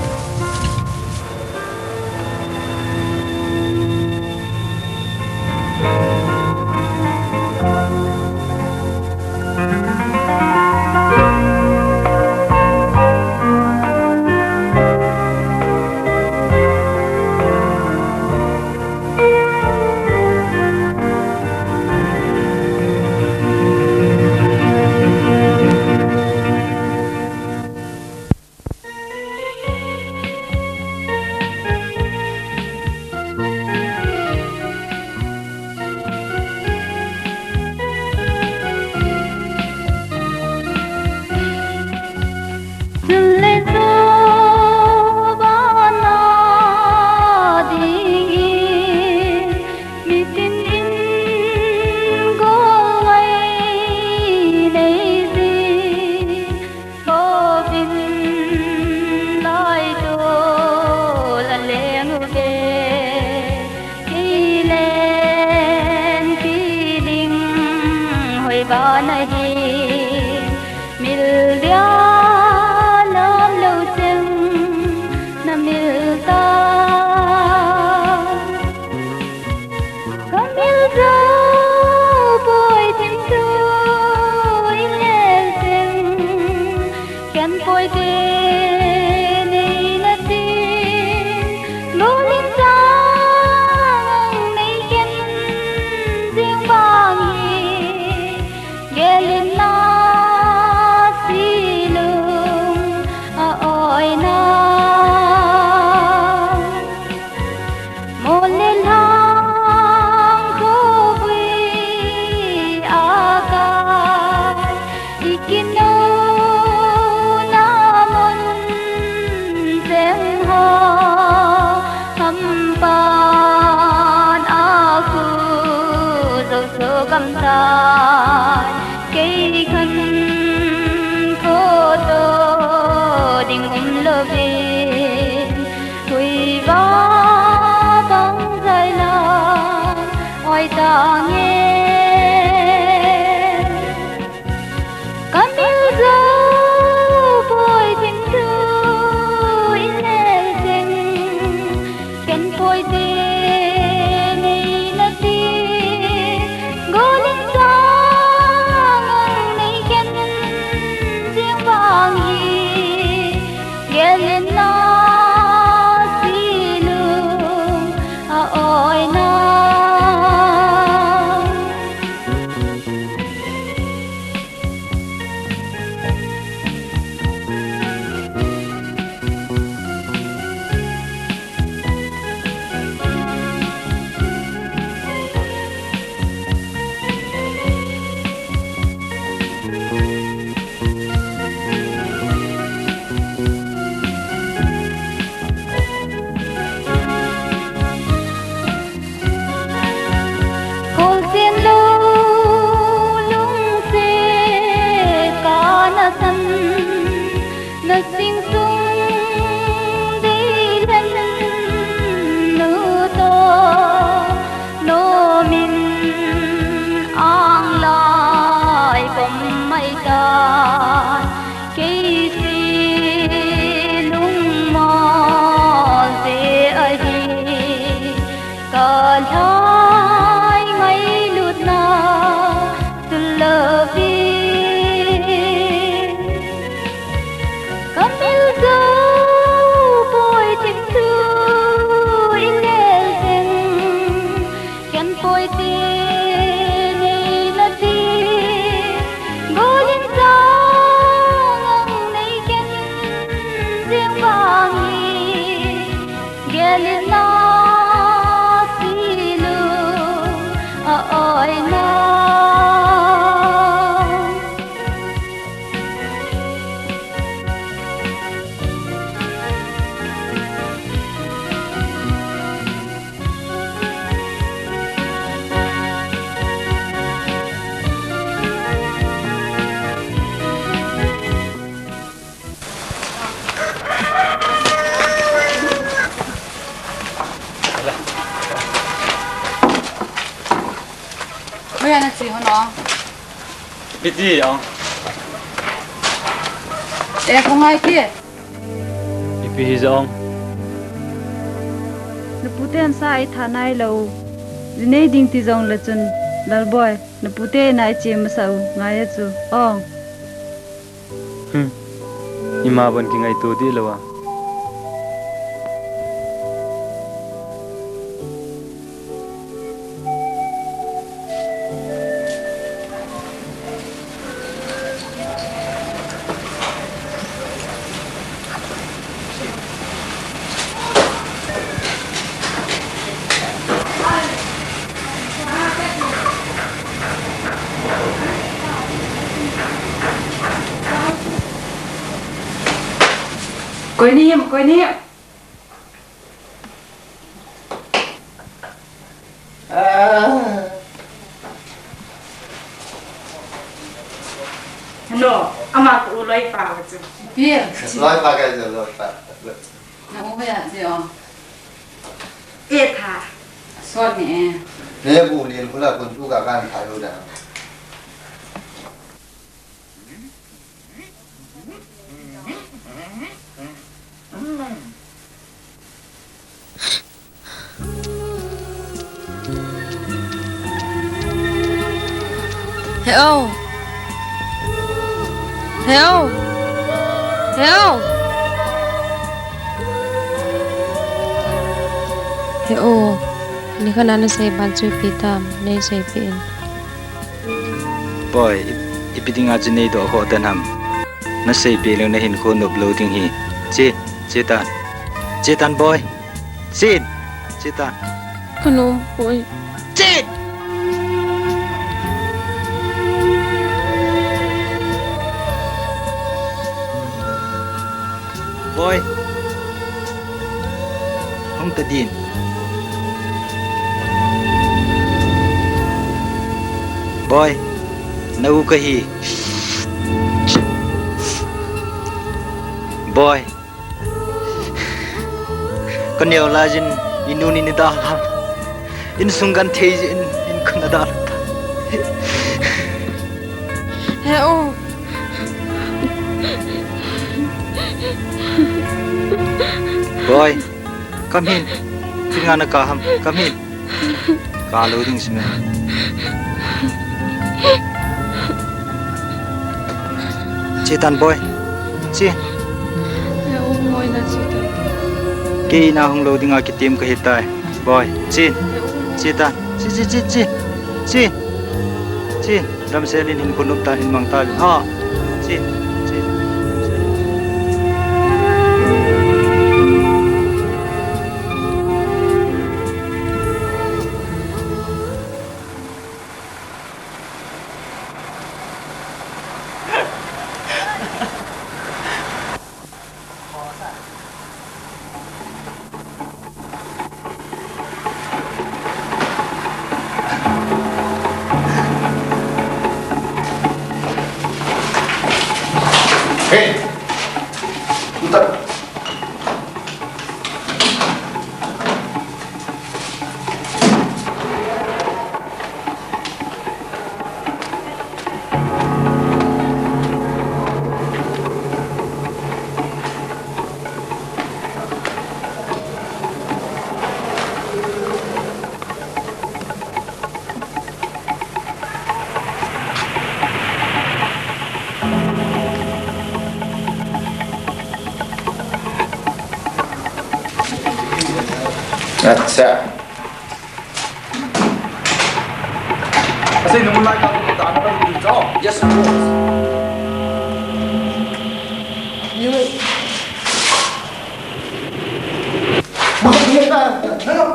Chule chu bana dingin mitin in gol ngai nei ji. Hovin lai to la leng uve, kei lengpi ding hoi bana hi, mil dia lom lo cheng na mil ta. Ka mil jou poi thim chu in lel seng, khen poi te nei na tin, lungin chang nei khen jing vang hi, gel in na Ole lang ko bui akai, ikinuna mun seng ho, hampan aku zo so kamtai, kei khan ko to ding um lovin. Hui va bang zai la, oi ta nge. Ka mil zo poi thim thu i nel jeng. Ken poi te nei na ti. Golin sang ang nei ken jeng vang hi. Gelin na si lung a oi na. Kolchen lou lungset kana san, na sing sung dei lhen nu to, nomin ang lai pom mai tan. Kei si lungmol te ahi, ka lhai ngailutna tul lovi. Ka mil zo poi thim thu i nel jeng. Ken poi te nei na ti, golin sang ang nei ken jeng vang hi, gelin na si lung a oi na. Hoiya na che hon o? Ipi ti o? E, ko ngai kit. Ipi hi jong? Na pute in sa ei tha nai lou. Ji nei ding ti jong le chun, Lalboi, na pute in ei che masa u, ngai a chu. Ong. Hmm. Ima bon kingaito dih lou a. Koi ni, koi ni. Ah. No, ama ko u loipa chu. Pia. Loipa ka chu, loipa. Na u ya ji o. E tha. Sot ni e. Ne bu lin khula kun tu ka kan tha lo da. He o. He o. He o. He o. Nikhat a na sei ban chu ipi tam, nei seipeh in. Boi, i-, ipi dinga chu nei doh khoh tan ham. Na seipeh lou na hinkho nop lou ding hi. Che, che tan. Che tan boi. Che. Che tan. Ano, boy. Chen! Boy. Hung ta din. Boy. Na u kahi. Boy. Ka neo lai jin, i nu ni ni da lam. Insung kan thei jin, in kun a da lam ta. He o. Boy, come in. Kin nga na ka ham, come in. Ka lo ding si me. Chi tan boy. Chi. He u, ngoi na chi tan. Kei na hung lo ding a kitim ka hi tai. Boy, chi. He u. Chi tan. Chi, chi, chi, chi. Chi. Chi. Damsel in hin khun um ta, hin mang ta. Ha. Chi. Chi. Hey! Utar! Acha. Ase, na mun lai ka ko ta na ba ni jo. Yes, of course. Ni wei. Maka ni ka. Na na.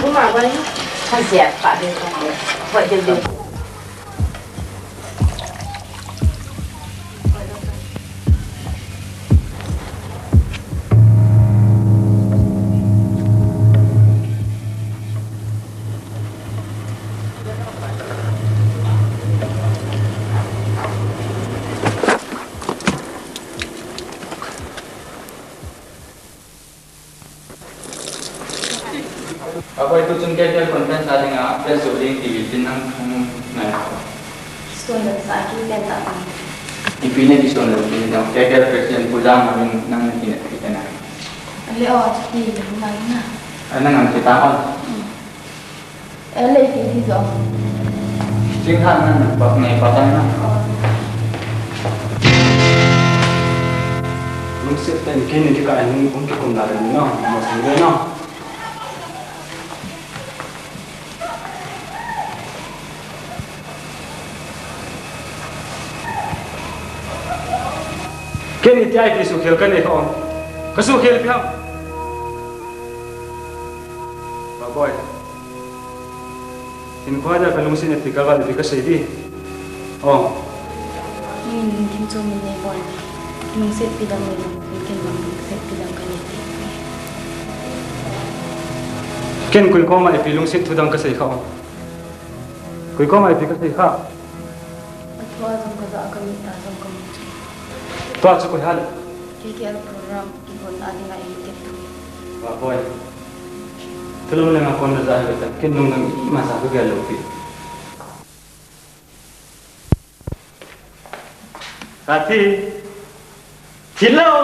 Buma bai, kha sia pa de, pa de, pa de, de. Aboi, tu chun K K L conference a dinga, press jo ding ti tin nang hung ngai. Student sa ki pen ta. Ipi ne ki student ni dang, K K L president Pu Jang Hamin nang na ki ne ki na. Ale o, ti mai na. Ana nang kita on. Hmm. Ale ti ti jo. Sing han nang pa ngai pa ta na. Oh. Lungset tah in kei ni kikah in hung kikum na le no, mo sing le no. Kei ni tia ipi sukhel kanei kha om. Ka sukhel ipi ham. Ba boy. Hinkho a ka lungset in ati ka gal ipi kasei di. Oh. Nangin lungthim chom in nei bol in. Lungsetpi dang nei lungthim ken bang lungsetpi dang kanei ti. Ken koi koma ipi lungset thu dang kasei kha. Koi koma ipi kasei kha. Athua jong kaja a kamit a jong kamu chu. Tua chu koi ham? K K L program kihon a dinga eikit thu. Vahboi. Thulou lenga kon naja hi tan. Ken nung nang ima sa kagel lou pi. Kathi. Thilou.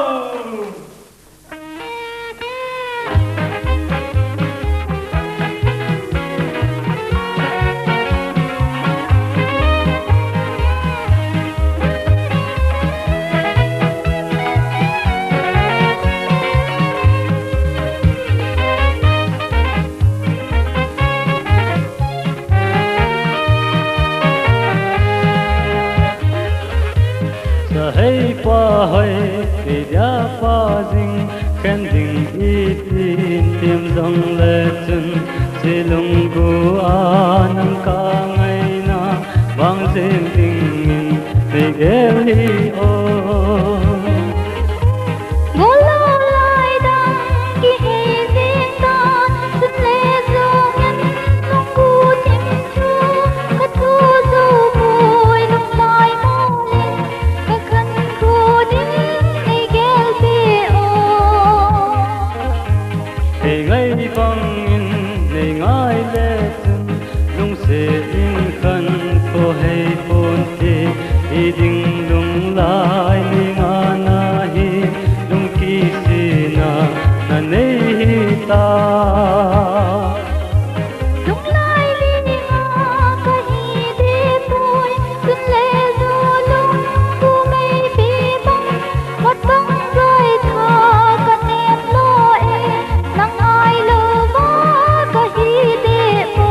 Sahei pa hoi, kei dia pa jing, khen ding itin tim jong le chun, silunggu a nang ka ngaina, bang jing dingin, nei gel hi o. Golou lai dang kihe jing tan, chun le jong in lunggu thim chu, ka thu ju poi lung lai mo le, ka khan khu ding nei gel pi o. Hei ngai bang in nei ngai le chun, lungset in khan kho hei pon ti, i ding lung lai ni nga na hi, lung kisina na nei hi ta. Lung lai ni nga ka hi de poi, chun le jong lung ku mei pi bang, mat bang jai tha ka nem lo e, nang ngai louva ka hi de poi.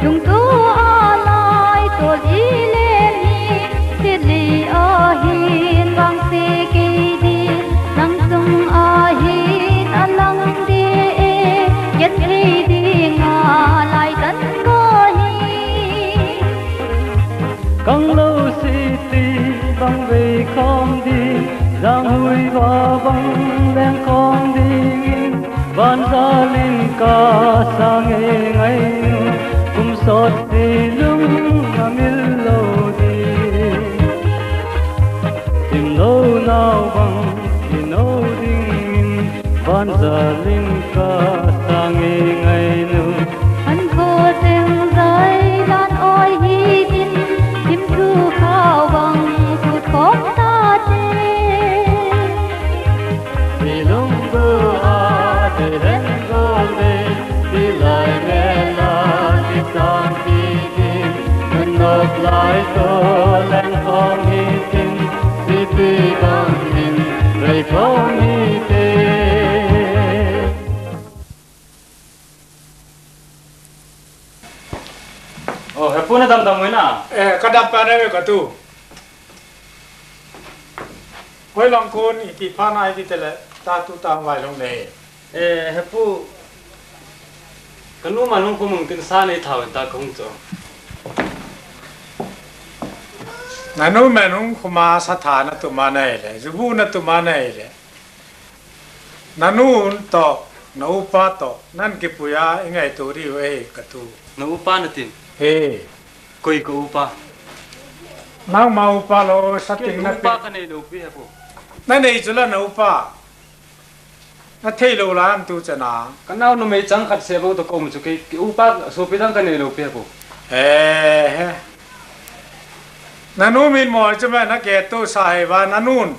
Lungto a lai tol i le ni, thilli a hin vangse kei di, nang chung a hin a lang di e, get thei dinga lai tan ka hi. Kang lou siti bang vei khom di, jang hui va bang leng khom ding in, van jal in ka sang e ngai nu, kum sot silung a mil lou di. Thim lou nau bang i nou ding in, van jal in ka sang e ngai nu. An kho teng jai dan oi hi din, thim thu khau bang kut khom ta te. Silung bu a te len gol de, silai mela ki sang ki din, mun nok lai to leng khom hi tin, siti bang in rei khom hi te. Oh, hepu na dam dam ui na? Eh, ka dam pa na ve ka tu. Hoilang kon iti pha nai ti tele, ta tu ta vai long nei. Eh, hepu, ka nu ma nung khu mung tin sa nei thau ta kong cho. Na nu ma nung khu ma sa tha na tu ma nei le, ju bu na tu ma nei le. Na nu to, na upa to, nan kipuia i ngaito diu e ka tu. Na upa na tin? He. Koi ka upa? Nangma upa lou, sa ting na upa ka nei lou pi hepu. Na nei chu la na upa. Na thei lou la an tu chana. Ka nau numei chang khat se bou to ko mu chu kei, kei upa sopi dang ka nei lou pi hepu. He he. Na nu min mo chu me na ke tu sa he va na nun.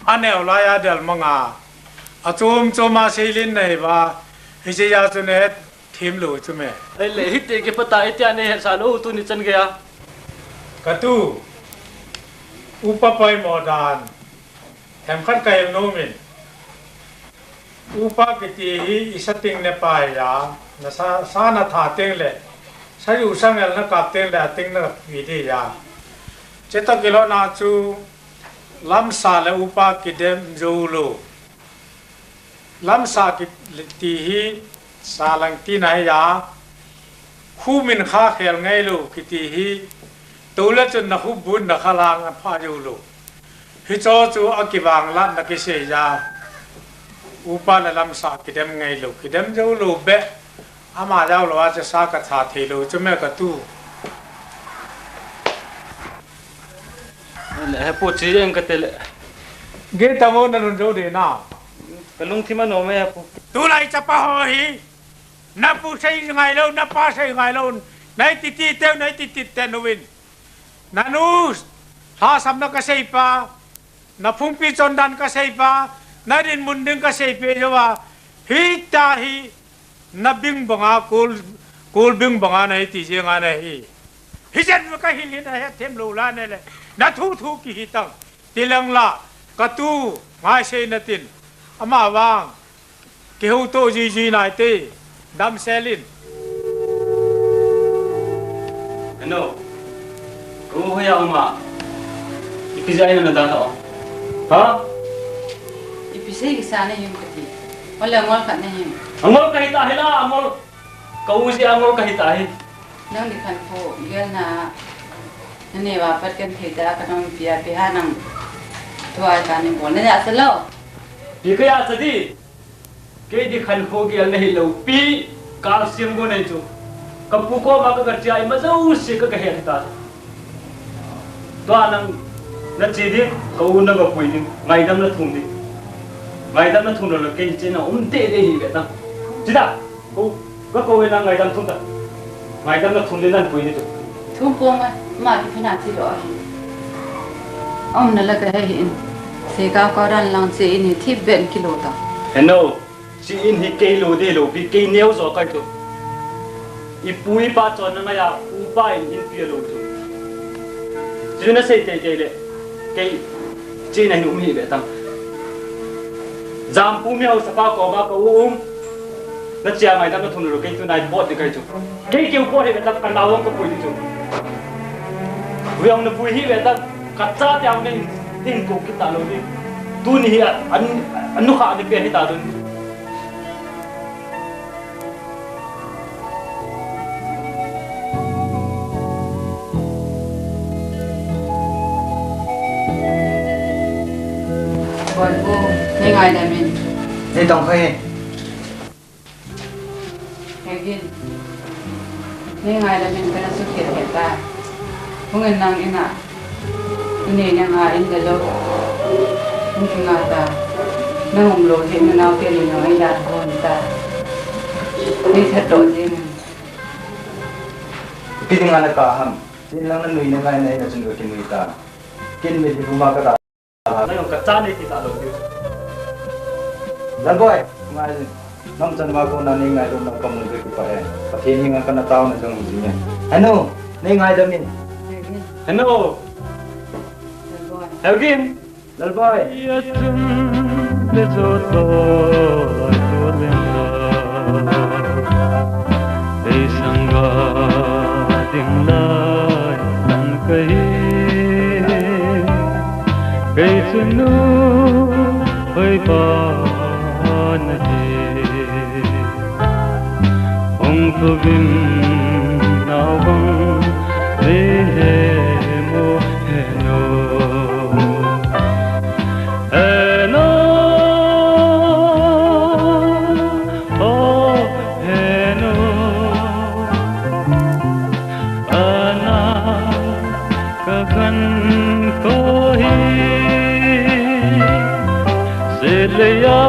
A neo la ya del manga. A chom chom a seilin nei va. Hi che ya chu ne thim lou chu me. Ei le, hiti kipata itia nei het sa lou tu ni chan gei a. Ka tu. Upa pai mo dan. Themkhat kahil nomin. Upa kiti hi isa ting nepa hiya, nasa, sa natha tengle, sayu sangel nakap tengle, ating napi diya. Chutoh kilhona chu, lamsa le upa kidem joulou. Lamsa kiti hi salang tina hiya, khumin kha khel ngailou kiti hi, toule chun nakhubun nakhalang apha joulou. Hicho chu akivanglat na kiseiya. Upa le lamsa kidem ngailou, kidem joulou be. Ama jaolou a chu sa katha theilou chu me katu. Le, hepu, chi jeng kate le. Ge tamo nanun jou de na. Kalungthim anom e, hepu. Tulai chapa ho hi. Napu sei ngailou, napa sei ngailou. Naiti ti teu, naiti ti teu nauvin. Nanu lhasamna kaseipa, naphungpi chondan kaseipa, nadinmun ding kaseipe jouva, hita hi nabing banga kul, kul bing banga nahi ti jeng anahi. Hijen kahil hin ahethem lou la nele, nathu thu kihi tang, tilangla, katu ngaisei natin, amavang, kihouto jiji naite, damsel in. Heno, kahoiya uma, ipi jeh a nadalhah ham? Ha? Ipi sei kisa nahim kati. Ole angol khat nahim. Angol kahita hila, angol. Ka u jeh a angol kahita hi. Nang dikhankho gelna naneo a pat kathei ta, kanung pia pi ha nang. Tua ta ning bol na ja sa lou. Pi kaya sa di. Kei dikhankho gelna hilou pi, kalsiam go nei chu. Kapu koma ka, kache a ima jouse ka, kahet ta. Tua nang nache ding, ka u nagapui ding, ngaidam nathum ding. Ngaidam nathum lou le kei chena um tei dei hi ve ta. Chida, ko, ka ko na ngaidam thum ta. Ngaidam nathum ding nan pui ding chu. Thum pong a, ma ki phana chi lou a. Aumna la kahe hih in. Seikau kau dan lang che in hi thip ben kilou ta. Heno. Chi in hi kei lou ding lou pi, kei neo jo kahi chu. Ipu ipa chonna ngaiya, upa in inpi alou chu. Chu nasei teitei le, kei chi na hin um hi ve tang. Jampu mi haosapa koma ka u um. Nache a ngaidam nathum lou le kei tu nai pot ding kahi chu. Kei keu pot hi ve tang, kanao vang kapui ding chu. Vang napui hi ve tang, kachate ang nei hin ko kita lou ding. Tuni hi a, an, an nukha ni pen hi ta dun. Bon bu, nei ngaidam in. Nei tong kho hi. Hegin. Nei ngaidam in kana sukit heta. Hung in nang in a. Inei nanga in le lou. Hung kinga ta. Nang umlou hi nanao teni nang in dan hon ta. Nei that doh jeng in. Ipi dinga nakah ham. Tin lang nanui nangai na in a chun kakinui ta. Kin mit hi puma kata. Nang jong kachat nei ti talou diu. Lalboi, ngai, nang chan ma ko na nei ngailou na kamu kipah e. Pathen henga kana taona jong jing e. Henu, nei ngaidam in. Henu. Lalboi. Hegin. Lalboi. Ei sangga ding lai nang kahi, kei chu nu hoipa nahi. Hung thuvin nao bang nei he mo henu. Henu, oh, henu. Ana ka khankho hi. Seh leiya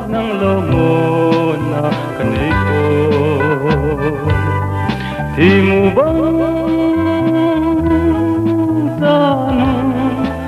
nang lou mona kanei poi. Thimu bang